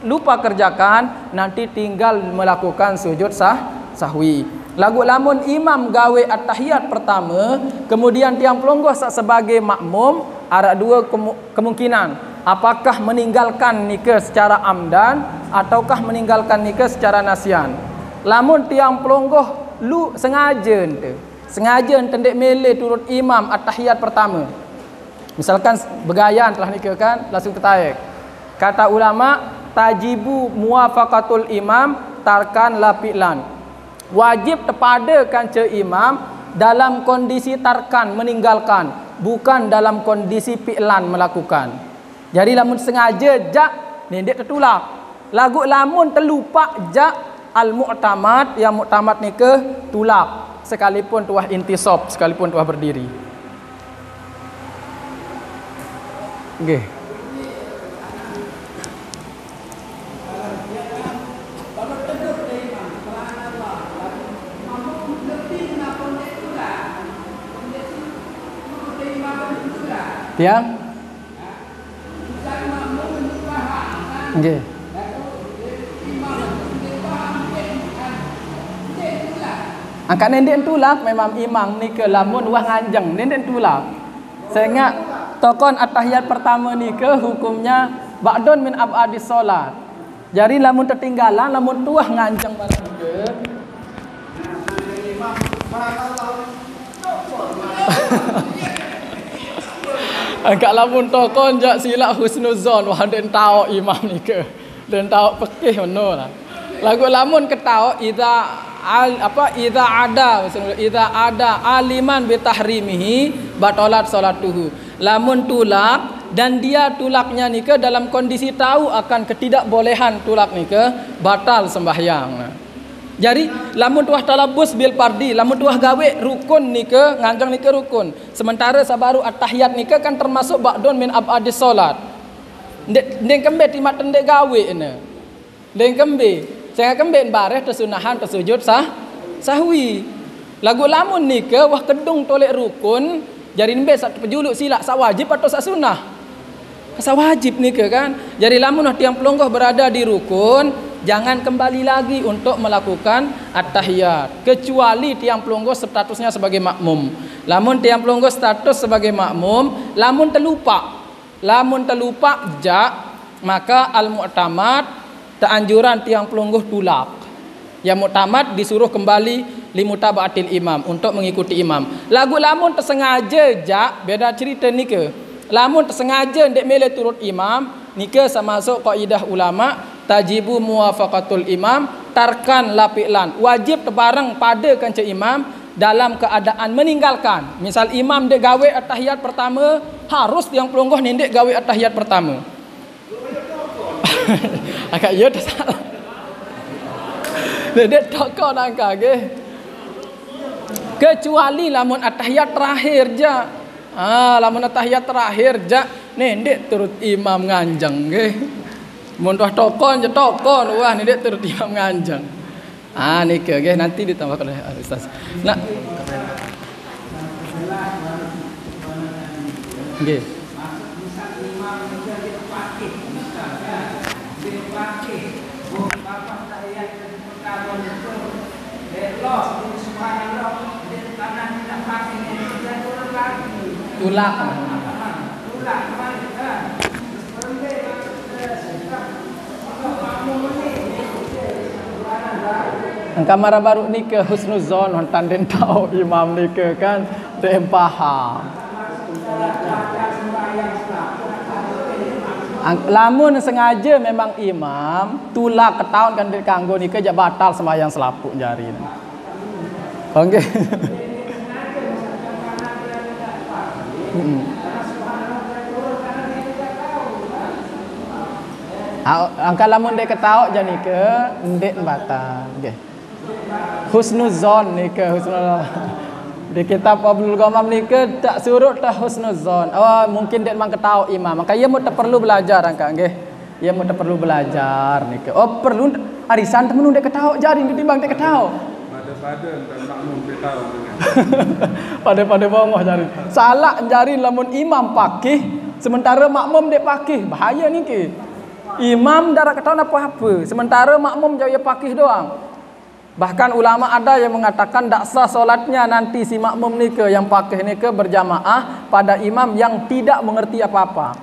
lupa kerjakan, nanti tinggal melakukan sujud sah-, sahwi. Laguq lamun imam gaweq at-tahiyat pertame, kemudian tiang pelungguh saq sebagai makmum, araq due kemu-, kemungkinan. Apakah meninggalkan nike secara amdan ataukah meninggalkan nike secara nasian? Lamun tiang pelungguh lu sengaje ente, sengaje ente ndeq mele turut imam at-tahiyat pertame. Misalkan begayan telah nike kan, langsung tetaek. Kata ulama, tajibu muwafaqatul imam tarkan la fi'lan. Wajib tepade kance imam dalam kondisi tarkan, meninggalkan, bukan dalam kondisi fi'lan, melakukan. Jari lamun sengaje jaq, ne ndeq tetulak. Lagu lamun telupak jak al-mu'tamad, yang mu'tamad nike tulak, sekalipun tuah intisab, sekalipun tuah berdiri. Nggih. Tiang? Nggih. Angkat nendek tulak memang imam nike lamun wah nganjeng nendek tulak. Sehingga tokon atahiyat pertama nike hukumnya ba'dun min ab'adis sholat. Jadi lamun tertinggalan, lamun tuah nganjeng barang nike, agak lamun tokon jak silak husnuzon, wah den tau imam nike. Den tau pekih meno lah. Lagu lamun ketau idza al, apa, idza ada, maksudnya, idza ada aliman bitahrimihi batalat salatuhu. Lamun tulak dan dia tulaknya nike dalam kondisi tahu akan ketidakbolehan tulak nike, batal sembahyang. Jadi lamun tuah talabus bil pardi, lamun tuah gawe rukun nike, nganjeng nike rukun. Sementara sabaru atahiyat nike kan termasuk ba'dun min ab'adis sholat. Ndek, ndek kembe timat ndek gawe ne. Ndek kembe. Sehingga kembe bareh tesunahan tesujud sah, sahwi. Lagu lamun nike wah kedung tolek rukun, jadi mbe sak pejuluk silak, sak wajib atau sak sunah? Sak wajib nike kan. Jadi lamun tiang pelungguh berada di rukun, jangan kembali lagi untuk melakukan at-tahiyat, kecuali tiang pelungguh statusnya sebagai makmum. Lamun tiang pelungguh status sebagai makmum, lamun telupak, lamun telupak jak, maka al-mu'tamad, teanjuran tiang pelungguh tulak. Yang muktamad disuruh kembali limutaba'atil imam, untuk mengikuti imam. Lagu lamun tersengaja jak, beda cerita nike. Lamun tersengaja ndek mele turut imam, nike semasuk kaidah ulama, tajibu muwafaqatul imam tarkan la fi'lan. Wajib tebareng pada kanca imam dalam keadaan meninggalkan. Misal imam ndek gawe atahiyat pertama, harus tiang pelungguh nindek gawe atahiyat pertama. Agak iya tu salah. Dedek toko nangka nggih. Kecuali lamun atahiyat terakhir ja. Ah, lamun atahiyat terakhir ja, nindek turut imam nganjeng nggih. Mun tuah tokon ja tokon, wah nindek turut imam nganjeng. Ah, nike nggih nanti ditambahkan oleh Ustaz. Nah. Nggih. Tulak. Engka mara baru nike husnuzon, wonten den tau imam nike kan, den paham. Ang-, lamun sengaja memang imam, tulak ketaun kan den kanggo nike jak batal sembahyang selapuh jari. Nggih. Mm-mm. A-, angka lamun dek ketauk jani ke, ndek batal. Nggih. Husnuzon nike, husnuzon. Di kitab Fadlul Ghamam nike tak surut tah husnuzon. Oh, mungkin dek mang ketauk imam. Maka ia mu tak perlu belajar angka, nggih. Ia mu tak perlu belajar nike. Oh, perlu arisan temen dek ketauk jari ketimbang dek ketauk. Pada-pada entah makmum dia tahu dengan. Pada-pada bongoh jari. Salah jari lamun imam pakih, sementara makmum dek pakih. Bahaya niki. Imam darat ketaun apa-apa, sementara makmum jauh ia pakih doang. Bahkan ulama ada yang mengatakan tak sah solatnya nanti si makmum nike yang pakih nike berjamaah pada imam yang tidak mengerti apa-apa.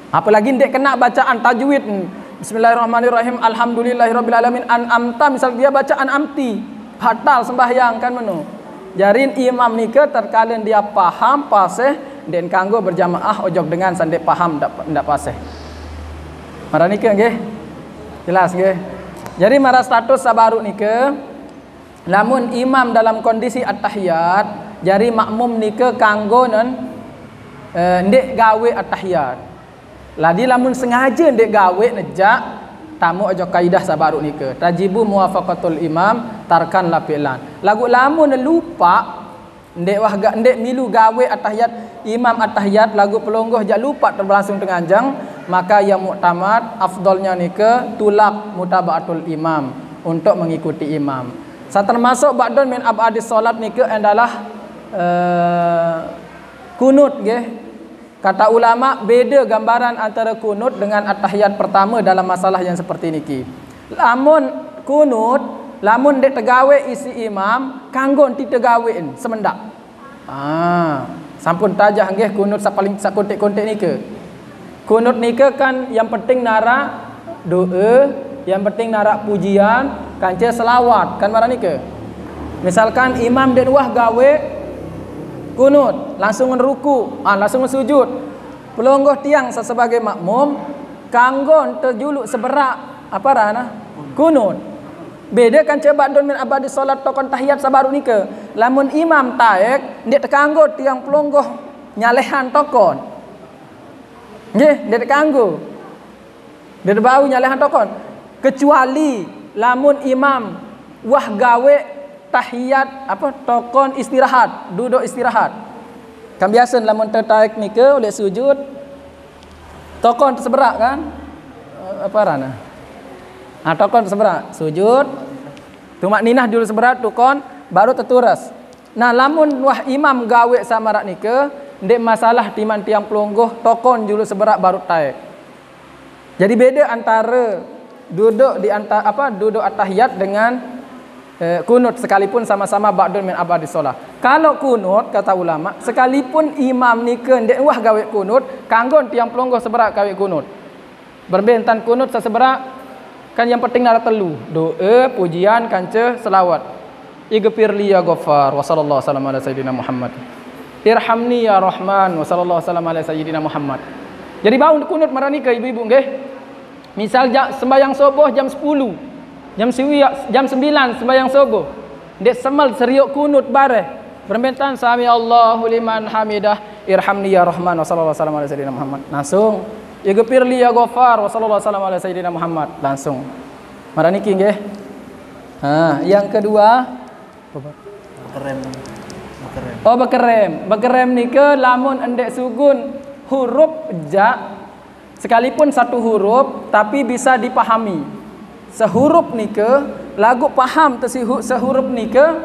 Apalagi ndek kena bacaan tajwid. Bismillahirrahmanirrahim. Alhamdulillahirabbil alamin. An'amta, misal dia baca an'amti. Batal sembahyang kan menu. Jarin imam nike tatkala dia paham paseh, ndek kanggo berjamaah ojok dengan sandek paham ndak, ndak paseh. Mara nike nggih. Jelas nggih. Jadi mara status sabaru nike, lamun imam dalam kondisi at-tahiyat, jari makmum nike kanggo non, eh, ndek gawe at-tahiyat. Ladi lamun sengaja ndek gawe nejak, Tamu aja kaidah sabaru nika. Tajibu muwafaqatul imam tarkan la fi'lan. Lagu lamun lupa, ndek wah ga, ndek milu gawe atahiyat, imam atahiyat lagu pelungguh jak lupa terbelangsung tenganjang, maka yang muktamad afdalnya nika tulak mutaba'atul imam, untuk mengikuti imam. Sa termasuk ba'dun min ab'adis salat nika adalah, eh, kunut nggih. Kata ulama, beda gambaran antara kunut dengan atahiyat pertama dalam masalah yang seperti niki. Lamun kunut, lamun dek tegawe isi imam, kanggo enti tegawein semendak. Ah, sampun tajah nggih kunut sapaling sakuntik-kuntik nika. Kunut nika kan yang penting narak doa, yang penting narak pujian, kanca selawat, kan marah nika. Misalkan imam dek wah gawe kunut, langsung ruku, ah, langsung sujud. Pelungguh tiang sebagai makmum, kanggo ente juluk seberak, apa rana? Kunut. Beda kan coba dun min abadi salat tokon tahiyat sabaru nika. Lamun imam taek, ndik tekanggo tiang pelungguh nyalehan tokon. Nggih, ndik tekanggo. Ndik bau nyalehan tokon. Kecuali lamun imam wah gawe tahiyat apa tokon istirahat, duduk istirahat. Kan biasa lamun tetaek nika oleh sujud, tokon terseberak kan? Eh, apa rana? Ah, tokon terseberak, sujud. Tumak ninah dulu seberak, tukon, baru teturas. Nah, lamun wah imam gawe samarak nika, ndik masalah timan tiang pelungguh, tokon dulu seberak baru taek. Jadi beda antara duduk di anta, apa, duduk atahiyat dengan, eh, kunut sekalipun sama-sama ba'dun min abadi sholat. Kalau kunut, kata ulama, sekalipun imam nika ndik wah gawe kunut, kanggo tiang pelungguh seberak gawe kunut. Berbentan kunut seseberak, kan yang penting nara telu. Doa, pujian, kanca, selawat. Ighfirli ya Ghaffar, wa sallallahu wasallam ala sayyidina Muhammad. Irhamni ya Rahman, wa sallallahu wasallam ala sayyidina Muhammad. Jadi bau kunut marah nika ibu-ibu nggih. Misal ja-, sembahyang subuh jam sepuluh, jam siwi-, jam sembilan sembahyang subuh. Ndik semel seriuk kunut bareh. Bermentan sami Allahu liman hamidah, irhamni ya Rahman, wa sallallahu wasallam ala sayyidina Muhammad. Langsung. Ighfirli ya Ghaffar, wa sallallahu wasallam ala sayyidina Muhammad. Langsung. Marah niki nggih. Ha, yang kedua, Bekerem. Bekerem. Oh, bekerem. Bekerem nika lamun endek sugun huruf ja, sekalipun satu huruf tapi bisa dipahami. Sehurup nika lagu paham tesihu sehurup nika,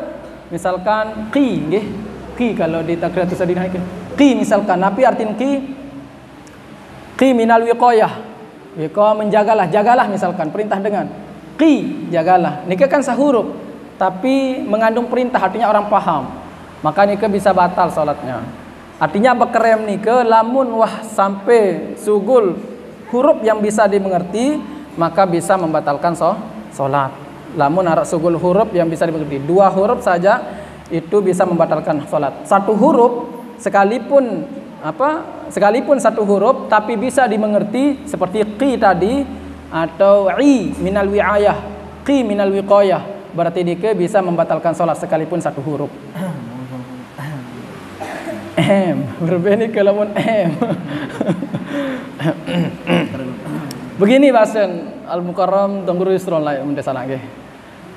misalkan qi nggih. Qi kalau di takriatus sadinah nika. Qi misalkan, napi artin qi? Qi minal wiqayah. Wiqayah menjagalah, jagalah misalkan, perintah dengan. Qi, jagalah. Nika kan sehurup, tapi mengandung perintah, artinya orang paham. Maka nika bisa batal salatnya. Artinya bekerem nika lamun wah sampai sugul huruf yang bisa dimengerti, maka bisa membatalkan so-, salat. Lamun arak sugul huruf yang bisa dimengerti, dua huruf saja itu bisa membatalkan salat. Satu huruf sekalipun apa, sekalipun satu huruf tapi bisa dimengerti seperti qi tadi atau i minal wi'ayah, qi minal wiqayah, berarti dike bisa membatalkan salat sekalipun satu huruf. Em, berbeda kalau mun em. Begini bahasan Al-Mukarram Tuan Guru Yusron lah, mun salah nggih.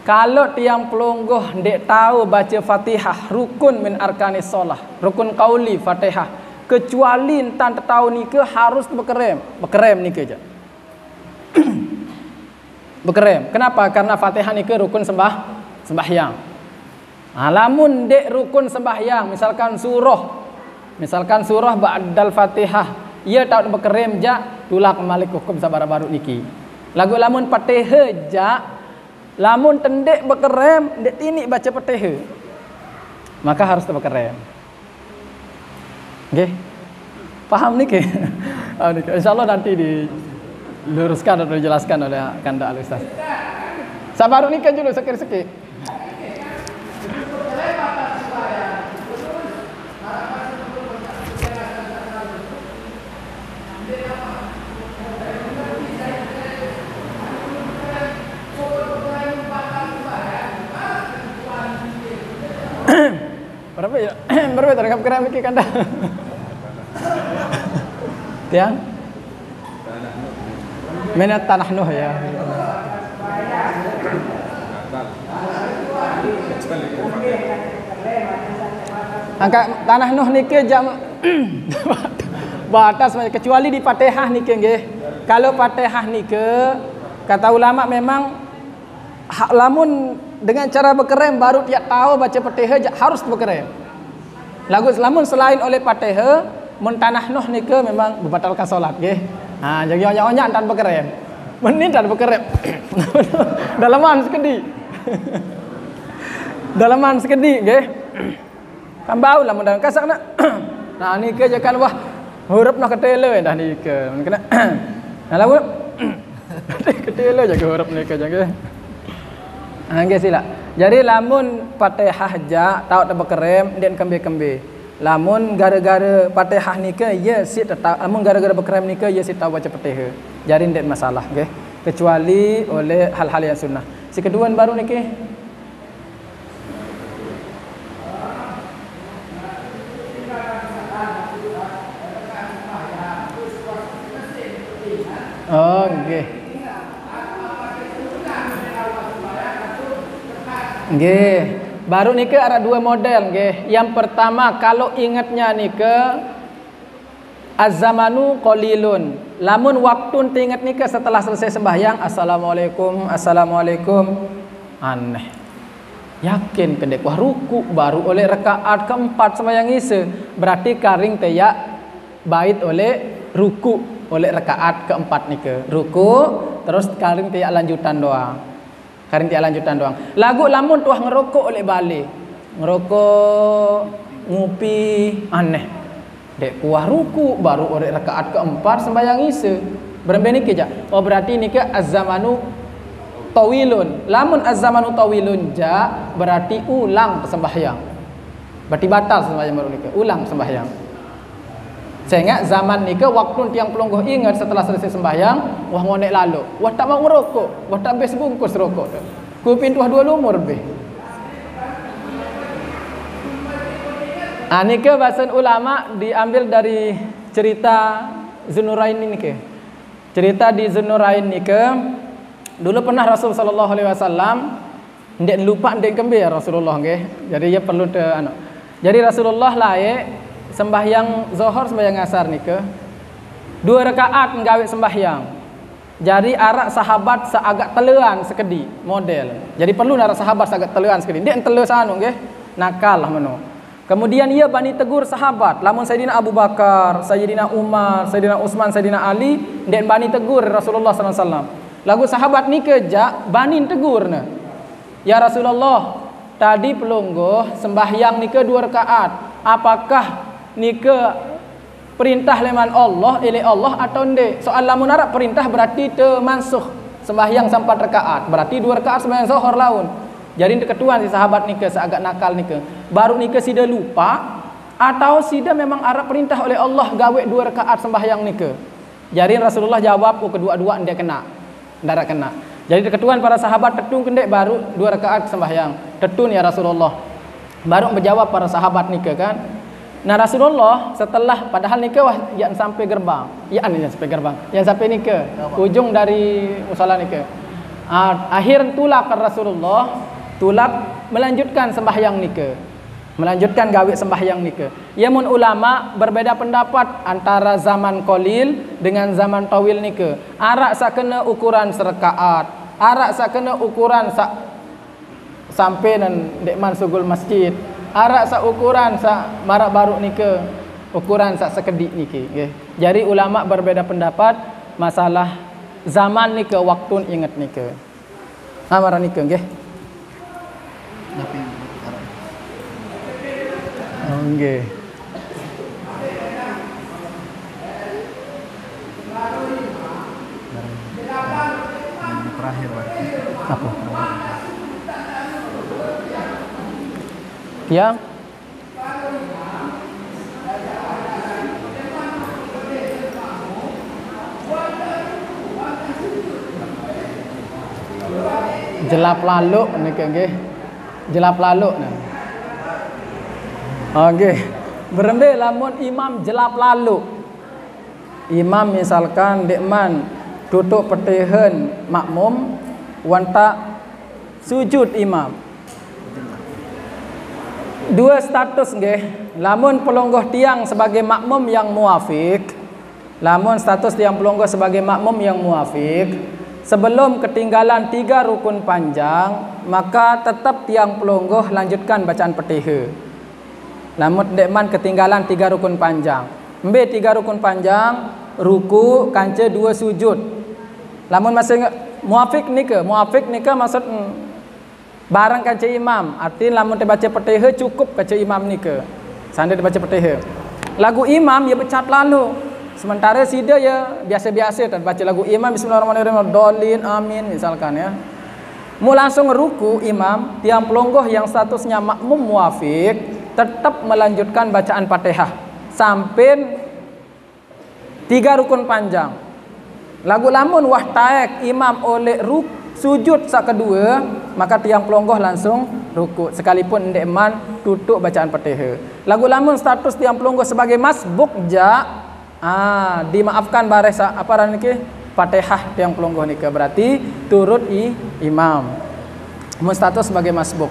Kalau tiang pelungguh ndik tahu baca Fatihah, rukun min arkanis shalah, rukun qauli Fatihah, kecuali entan tetau nika harus bekerem, bekerem nika aja. Bekerem. Kenapa? Karena Fatihah nika rukun sembah, sembahyang. Ha, lamun ndik rukun sembahyang, misalkan surah, misalkan surah ba'dal Fatihah, ia tak bekerem ja, tulak malik hukum sabar baru niki. Lagu lamun Fatihah ja, lamun tendek bekerem, ndik tini baca Fatihah, maka harus bekerem. Nggih. Paham niki? Paham niki. Insyaallah nanti diluruskan atau dijelaskan oleh Kanda Al Ustaz. Sabar niki dulu sekir-sekir. Berapa ya? Berapa itu rekam kerang niki Kanda? Tiang? Minat tanah Nuh ya. Angkat tanah noh nike jam batas, kecuali di Fatihah nike nggih. Kalau Fatihah nike, kata ulama memang ha-, lamun dengan cara bekerem baru tiap tahu baca Fatihah ja-, harus bekerem. Lagu lamun selain oleh Fatihah, mun tanah noh nike memang membatalkan salat nggih. Ha, jadi onyak-onyak entan bekerem. Mending entan bekerem. Daleman sekedi. Daleman sekedi nggih. Kan bau lah mudah kasak nak. Nah, nike je kan wah huruf noh ketele dah nike. Kena. Nah, lamun ketele je huruf nike je nggih. Ha, nggih sila. Jadi lamun Fatihah ja tau tebekerem ndeq kembe-kembe. Lamun gara-gara Fatihah nike ye siq tetap, lamun gara-gara bekerem nike ye siq tau baca Fatihah. Jadi ndeq masalah nggih. Kecuali oleh hal-hal yang sunnah. Si keduan baru niki. Oh, nggih. Nggih. Baru nike araq due model nggih. Yang pertama, kalau ingetnya nike Az-zamanu qalilun. Lamun waktu teinget nike setelah selesai sembahyang, "Assalamualaikum, assalamualaikum." Aneh. Yakin kendeq wah ruku baru oleh rakaat keempat sembahyang Isya. Berarti karing te yaq bait oleh ruku oleh rakaat keempat nike. Ruku, terus karing te yaq lanjutan doang. Karing tiaq lanjutan doang. Laguq lamun tuah ngerokok oleh bale. Ngerokok, ngupi, aneh. Ndeq kuah ruku, baru orek rakaat keempat sembahyang Isya. Berembe niki, jaq? Oh, berarti niki az-zamanu tawilun. Lamun az-zamanu tawilun, jaq, berarti ulang sembahyang. Berarti batal sembahyang baru nike. Ulang sembahyang. Sengaq zaman nike, waktu tiang pelungguh inget setelah selesai sembahyang, wah ngoneq laloq, wah tak mau ngerokok, wah tak beh sebungkus rokok tu. Kuping tuah dua lumur beh. Ah, nike basen ulama diambil dari cerita Zunurain nike. Cerita di Zunurain nike, dulu pernah Rasul sallallahu alaihi wasallam ndeq lupaq ndeq kembe ya Rasulullah nggih. Jadi ye perlu te anu. Jadi Rasulullah laeq sembahyang Zohor, sembahyang Asar nike due rakaat nggaweq sembahyang. Jadi araq sahabat saq agak telean sekediq model. Jadi perlu araq sahabat saq agak telean sekediq. Ndeq tele sanu nggih. Nakal lah meno. Kemudian ia bani tegur sahabat, lamun Sayyidina Abu Bakar, Sayyidina Umar, Sayyidina Utsman, Sayyidina Ali, ndeq bani tegur Rasulullah sallallahu alaihi wasallam. Laguq sahabat nike jaq bani tegur ne. "Ya Rasulullah, tadi pelungguh sembahyang nike due rakaat. Apakah nike perintah leman Allah, eleq Allah atau ndeq?" Soal lamun araq perintah berarti temansuh sembahyang sampat rakaat, berarti due rakaat sembahyang Zohor laun. Jadi teketuan si sahabat nike saq agak nakal nike. Baruq nike side lupaq atau side memang araq perintah oleh Allah gaweq due rakaat sembahyang nike? Jari Rasulullah jawab, "Oh, kedua-dua ndeq kena." Ndaraq kena. Jadi teketuan para sahabat, "Tetu kendeq baruq due rakaat sembahyang?" "Tetun ya Rasulullah." Baruq bejawab para sahabat nike kan. Nah, Rasulullah setelah, padahal nike wah yaq sampai gerbang. Yaq anu yaq sampai gerbang. Yaq sampai nike, ujung dari musala nike. Ah, akhir tulak Rasulullah, tulak melanjutkan sembahyang nike. Melanjutkan gaweq sembahyang nike. Ye mun ulama berbeda pendapat antara zaman qalil dengan zaman tawil nike. Araq saq kene ukuran serakaat, araq saq kene ukuran saq sampe nan ndeqman sugul masjid, araq saq ukuran saq maraq baruq nike, ukuran saq sekediq niki, nggih. Jari ulama berbeda pendapat masalah zaman nike, waktun inget nike. Nah, maraq nike, nggih. Napi araq? Oh, nggih. Bareng. Minggu terakhir, Pak. Apa? Yang jelap laloq niki nggih. Jelap laloq nah. Oh, nggih. Berembe lamun imam jelap laloq? Imam misalkan ndeqman tutuq petihen makmum, wan tak Sujud imam. Dua status nggih. Lamun pelungguh tiang sebagai makmum yang muafik, lamun status tiang pelungguh sebagai makmum yang muafik, sebelum ketinggalan tiga rukun panjang, maka tetap tiang pelungguh lanjutkan bacaan Fatihah. Lamun ndeqman ketinggalan tiga rukun panjang. Mbe tiga rukun panjang? Ruku, kanca dua sujud. Lamun masih nge-, muafik nika, muafik nika maksud, mm, bareng kanca imam. Arti lamun tebaca Fatihah cukup kanca imam nika. Sande tebaca Fatihah. Lagu imam ya becat lalu. Sementara sida ya biasa-biasa tak baca lagu imam, "Bismillahirrahmanirrahim, dolin, amin," misalkan ya. Mu langsung ruku imam, tiang pelungguh yang statusnya makmum muafik tetap melanjutkan bacaan Fatihah sampai tiga rukun panjang. Lagu lamun wah taek imam oleh ruk-, sujud saq kedua, maka tiang pelungguh langsung ruku sekalipun ndeqman tutuq bacaan Fatihah. Lagu lamun status tiang pelungguh sebagai masbuk jaq, ah, dimaafkan bareh sa-, apa aran niki? Fatihah tiang pelungguh nika berarti turut i-, imam. Mun status sebagai masbuk.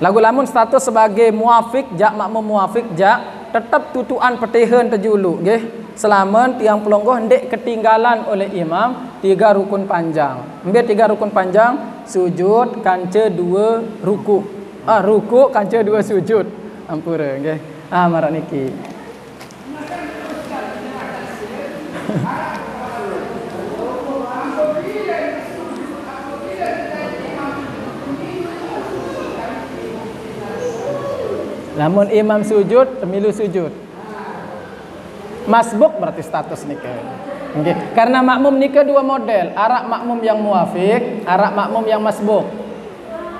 Lagu lamun status sebagai muafik jaq, makmum muafik jaq, tetep tutuqan Fatihah tejulu nggih. Selamen tiang pelungguh ndeq ketinggalan oleh imam tiga rukun panjang. Mbe tiga rukun panjang? Sujud, kanca dua ruku. Ah, ruku, kanca dua sujud. Ampura nggih. Ah, maraq niki. Lamun imam sujud, temilu sujud. Masbuk berarti status nika. Nggih. Karena makmum nika dua model, araq makmum yang muafik, araq makmum yang masbuk.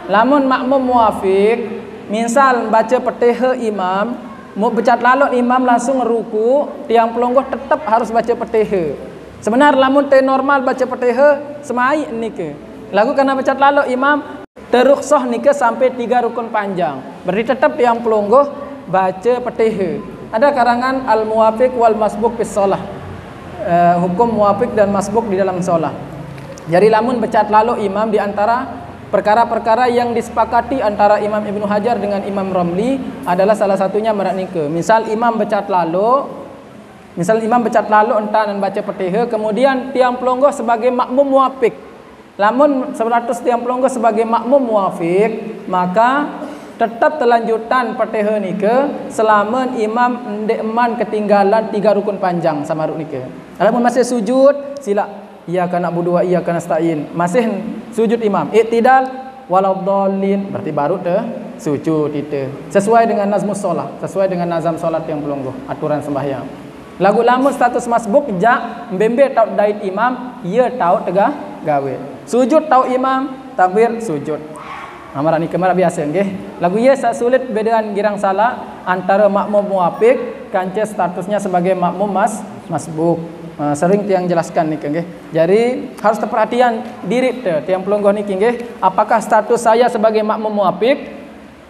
Lamun makmum muafik, misal baca Fatihah imam, mu becat lalok imam langsung ruku, tiang pelungguh tetep harus baca Fatihah. Sebenar lamun te normal baca Fatihah, semaiq nika. Lagu karena becat lalok imam, terukhsah nika sampai tiga rukun panjang. Berarti tetep tiang pelungguh baca Fatihah. Ada karangan al-muwafiq wal masbuk fis shalah. Eh, hukum muwafiq dan masbuk di dalam shalah. Jadi lamun becat lalok imam di antara perkara-perkara yang disepakati antara Imam Ibnu Hajar dengan Imam Romli adalah salah satunya maraq nika. Misal imam becat lalok, misal imam becat lalok entan baca Fatihah, kemudian tiang pelungguh sebagai makmum muwafiq. Lamun seratus tiang pelungguh sebagai makmum muwafiq, maka tetep telanjutan Fatihah nika selamen imam ndeqman ketinggalan tiga rukun panjang samaruq nika. Lamun masih sujud, silaq iyyaka na'budu wa iyyaka nasta'in. Masih sujud imam. Iktidal, waladdallin. Berarti baru te sujud ite. Sesuai dengan nazmus shalah, sesuai dengan nazam shalat tiang pelungguh, aturan sembahyang. Lagu lamun status masbuk jaq, mbe-mbe taoq dait imam, ye taoq tega gawe. Sujud taoq imam, takbir sujud. Nah, maraq nike maraq biasa nggih. Lagu ye saq sulit bedean girang salaq antara makmum muwafiq kance statusnya sebagai makmum mas-, masbuk. Nah, sering tiang jelaskan nike nggih. Jadi harus teperhatian diriq te tiang pelungguh niki nggih. Apakah status saya sebagai makmum muwafiq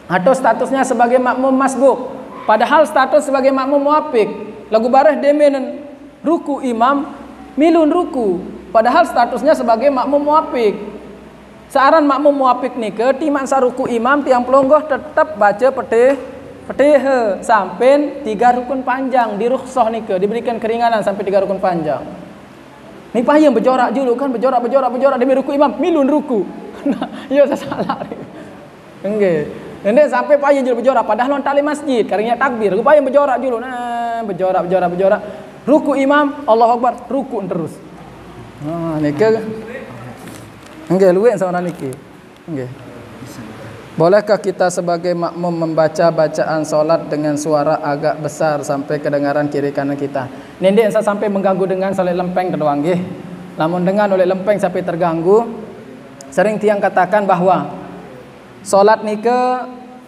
atau statusnya sebagai makmum masbuk? Padahal status sebagai makmum muwafiq, lagu bareh demen ruku imam, milun ruku. Padahal statusnya sebagai makmum muwafiq. Searan makmum muwafiq nike, timaq saq ruku imam, tiang pelungguh tetep baca Fatih-, Fatihah sampai tiga rukun panjang, dirukhsah nike, diberikan keringanan sampai tiga rukun panjang. Ni payung bejorak julu kan, bejorak, bejorak, bejorak, demi ruku imam, milun ruku. Nah, iya sesalah. Nggih. Ndeq sampai payung julu bejorak, padahal lontak leq masjid, karing nyak takbir, ruku payung bejorak julu. Nah, bejorak, bejorak, bejorak. Ruku imam, Allahu Akbar, ruku terus. Nah, nike. Nggih, lueq seorang niki. Nggih. Bolehkah kita sebagai makmum membaca bacaan salat dengan suara agak besar sampai kedengaran kiri kanan kita? Ndeq saq sampai mengganggu dengan saq leq lempeng te doang nggih. Lamun dengan oleq lempeng sampai terganggu, sering tiang katakan bahwa salat nike,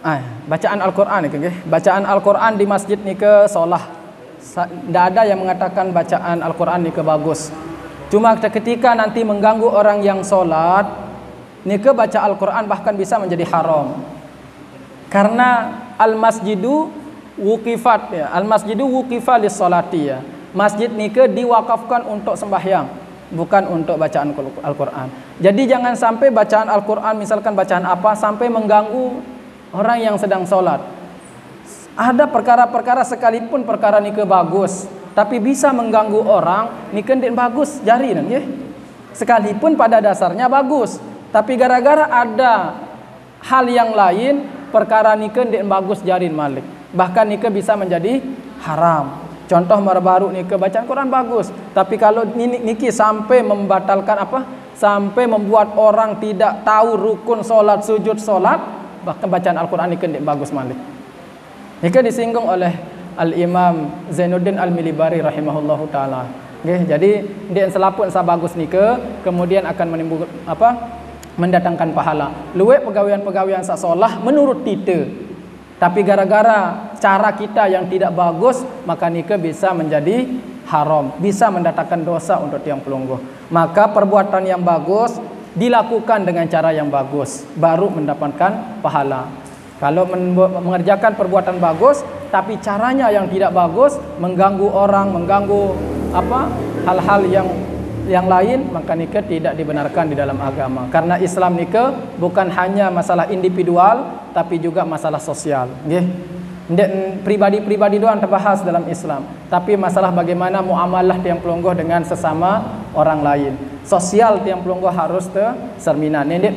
ah, bacaan Al-Qur'an nike nggih. Bacaan Al-Qur'an di masjid nike solah. Sa-, ndak ada yang mengatakan bacaan Al-Qur'an nike bagus. Cuma ketika nanti mengganggu orang yang salat, nike baca Al-Qur'an bahkan bisa menjadi haram. Karena al-masjidu wuqifat, ya, al-masjidu wuqifa lis-sholati, ya. Masjid nike diwakafkan untuk sembahyang. bukan untuk bacaan Al-Quran. Jadi jangan sampai bacaan Al-Quran, misalkan bacaan apa, sampai mengganggu orang yang sedang sholat. Ada perkara-perkara, sekalipun perkara nika bagus, tapi bisa mengganggu orang, nika ndeq bagus jari nang, nggih. Sekalipun pada dasarnya bagus, tapi gara-gara ada hal yang lain, perkara nika ndeq bagus jari malik. Bahkan nika bisa menjadi haram. Contoh, baruq nika bacaan Quran bagus, tapi kalau niki sampai membatalkan apa? Sampai membuat orang tidak tahu rukun sholat, sujud sholat, bahkan bacaan Al-Quran nika ndeq bagus malik. Nika disinggung oleh Al-Imam Zainuddin Al-Milibari rahimahullahu taala. Nggih, jadi ndeq selapuq sabagus nika kemudian akan menimbul apa? Mendatangkan pahala. Lueq pegawean-pegawean saq solah menurut kita. Tapi gara-gara cara kita yang tidak bagus, maka nika bisa menjadi haram, bisa mendatangkan dosa untuk tiang pelungguh. Maka perbuatan yang bagus dilakukan dengan cara yang bagus, baru mendapatkan pahala. Kalau mengerjakan perbuatan bagus, tapi caranya yang tidak bagus, mengganggu orang, mengganggu apa, hal-hal yang yang lain, maka nika tidak dibenarkan di dalam agama. Karena Islam nika bukan hanya masalah individual, tapi juga masalah sosial, nggih. Ndeq pribadi-pribadi doang terbahas dalam Islam, tapi masalah bagaimana muamalah tiang pelungguh dengan sesama orang lain. Sosial tiang pelungguh harus tercerminan. Ndeq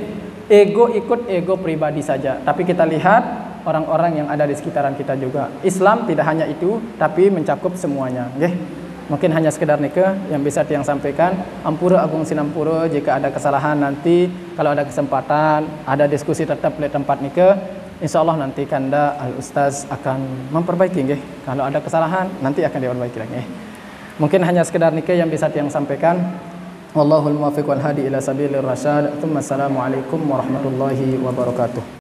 ego ikut ego pribadi saja, tapi kita lihat orang-orang yang ada di sekitaran kita juga. Islam tidak hanya itu, tapi mencakup semuanya, nggih. Mungkin hanya sekedar nika yang bisa tiang sampaikan. Ampura agung sinampura jika ada kesalahan. Nanti kalau ada kesempatan, ada diskusi tetap di tempat nika, insyaallah nanti kanda Al Ustaz akan memperbaiki, nggih. Kalau ada kesalahan, nanti akan diperbaiki lagi, nggih. Mungkin hanya sekedar nika yang bisa tiang sampaikan. Wallahul muwaffiq wal hadi ila sabilir rasyad. Tsumma assalamualaikum warahmatullahi wabarakatuh.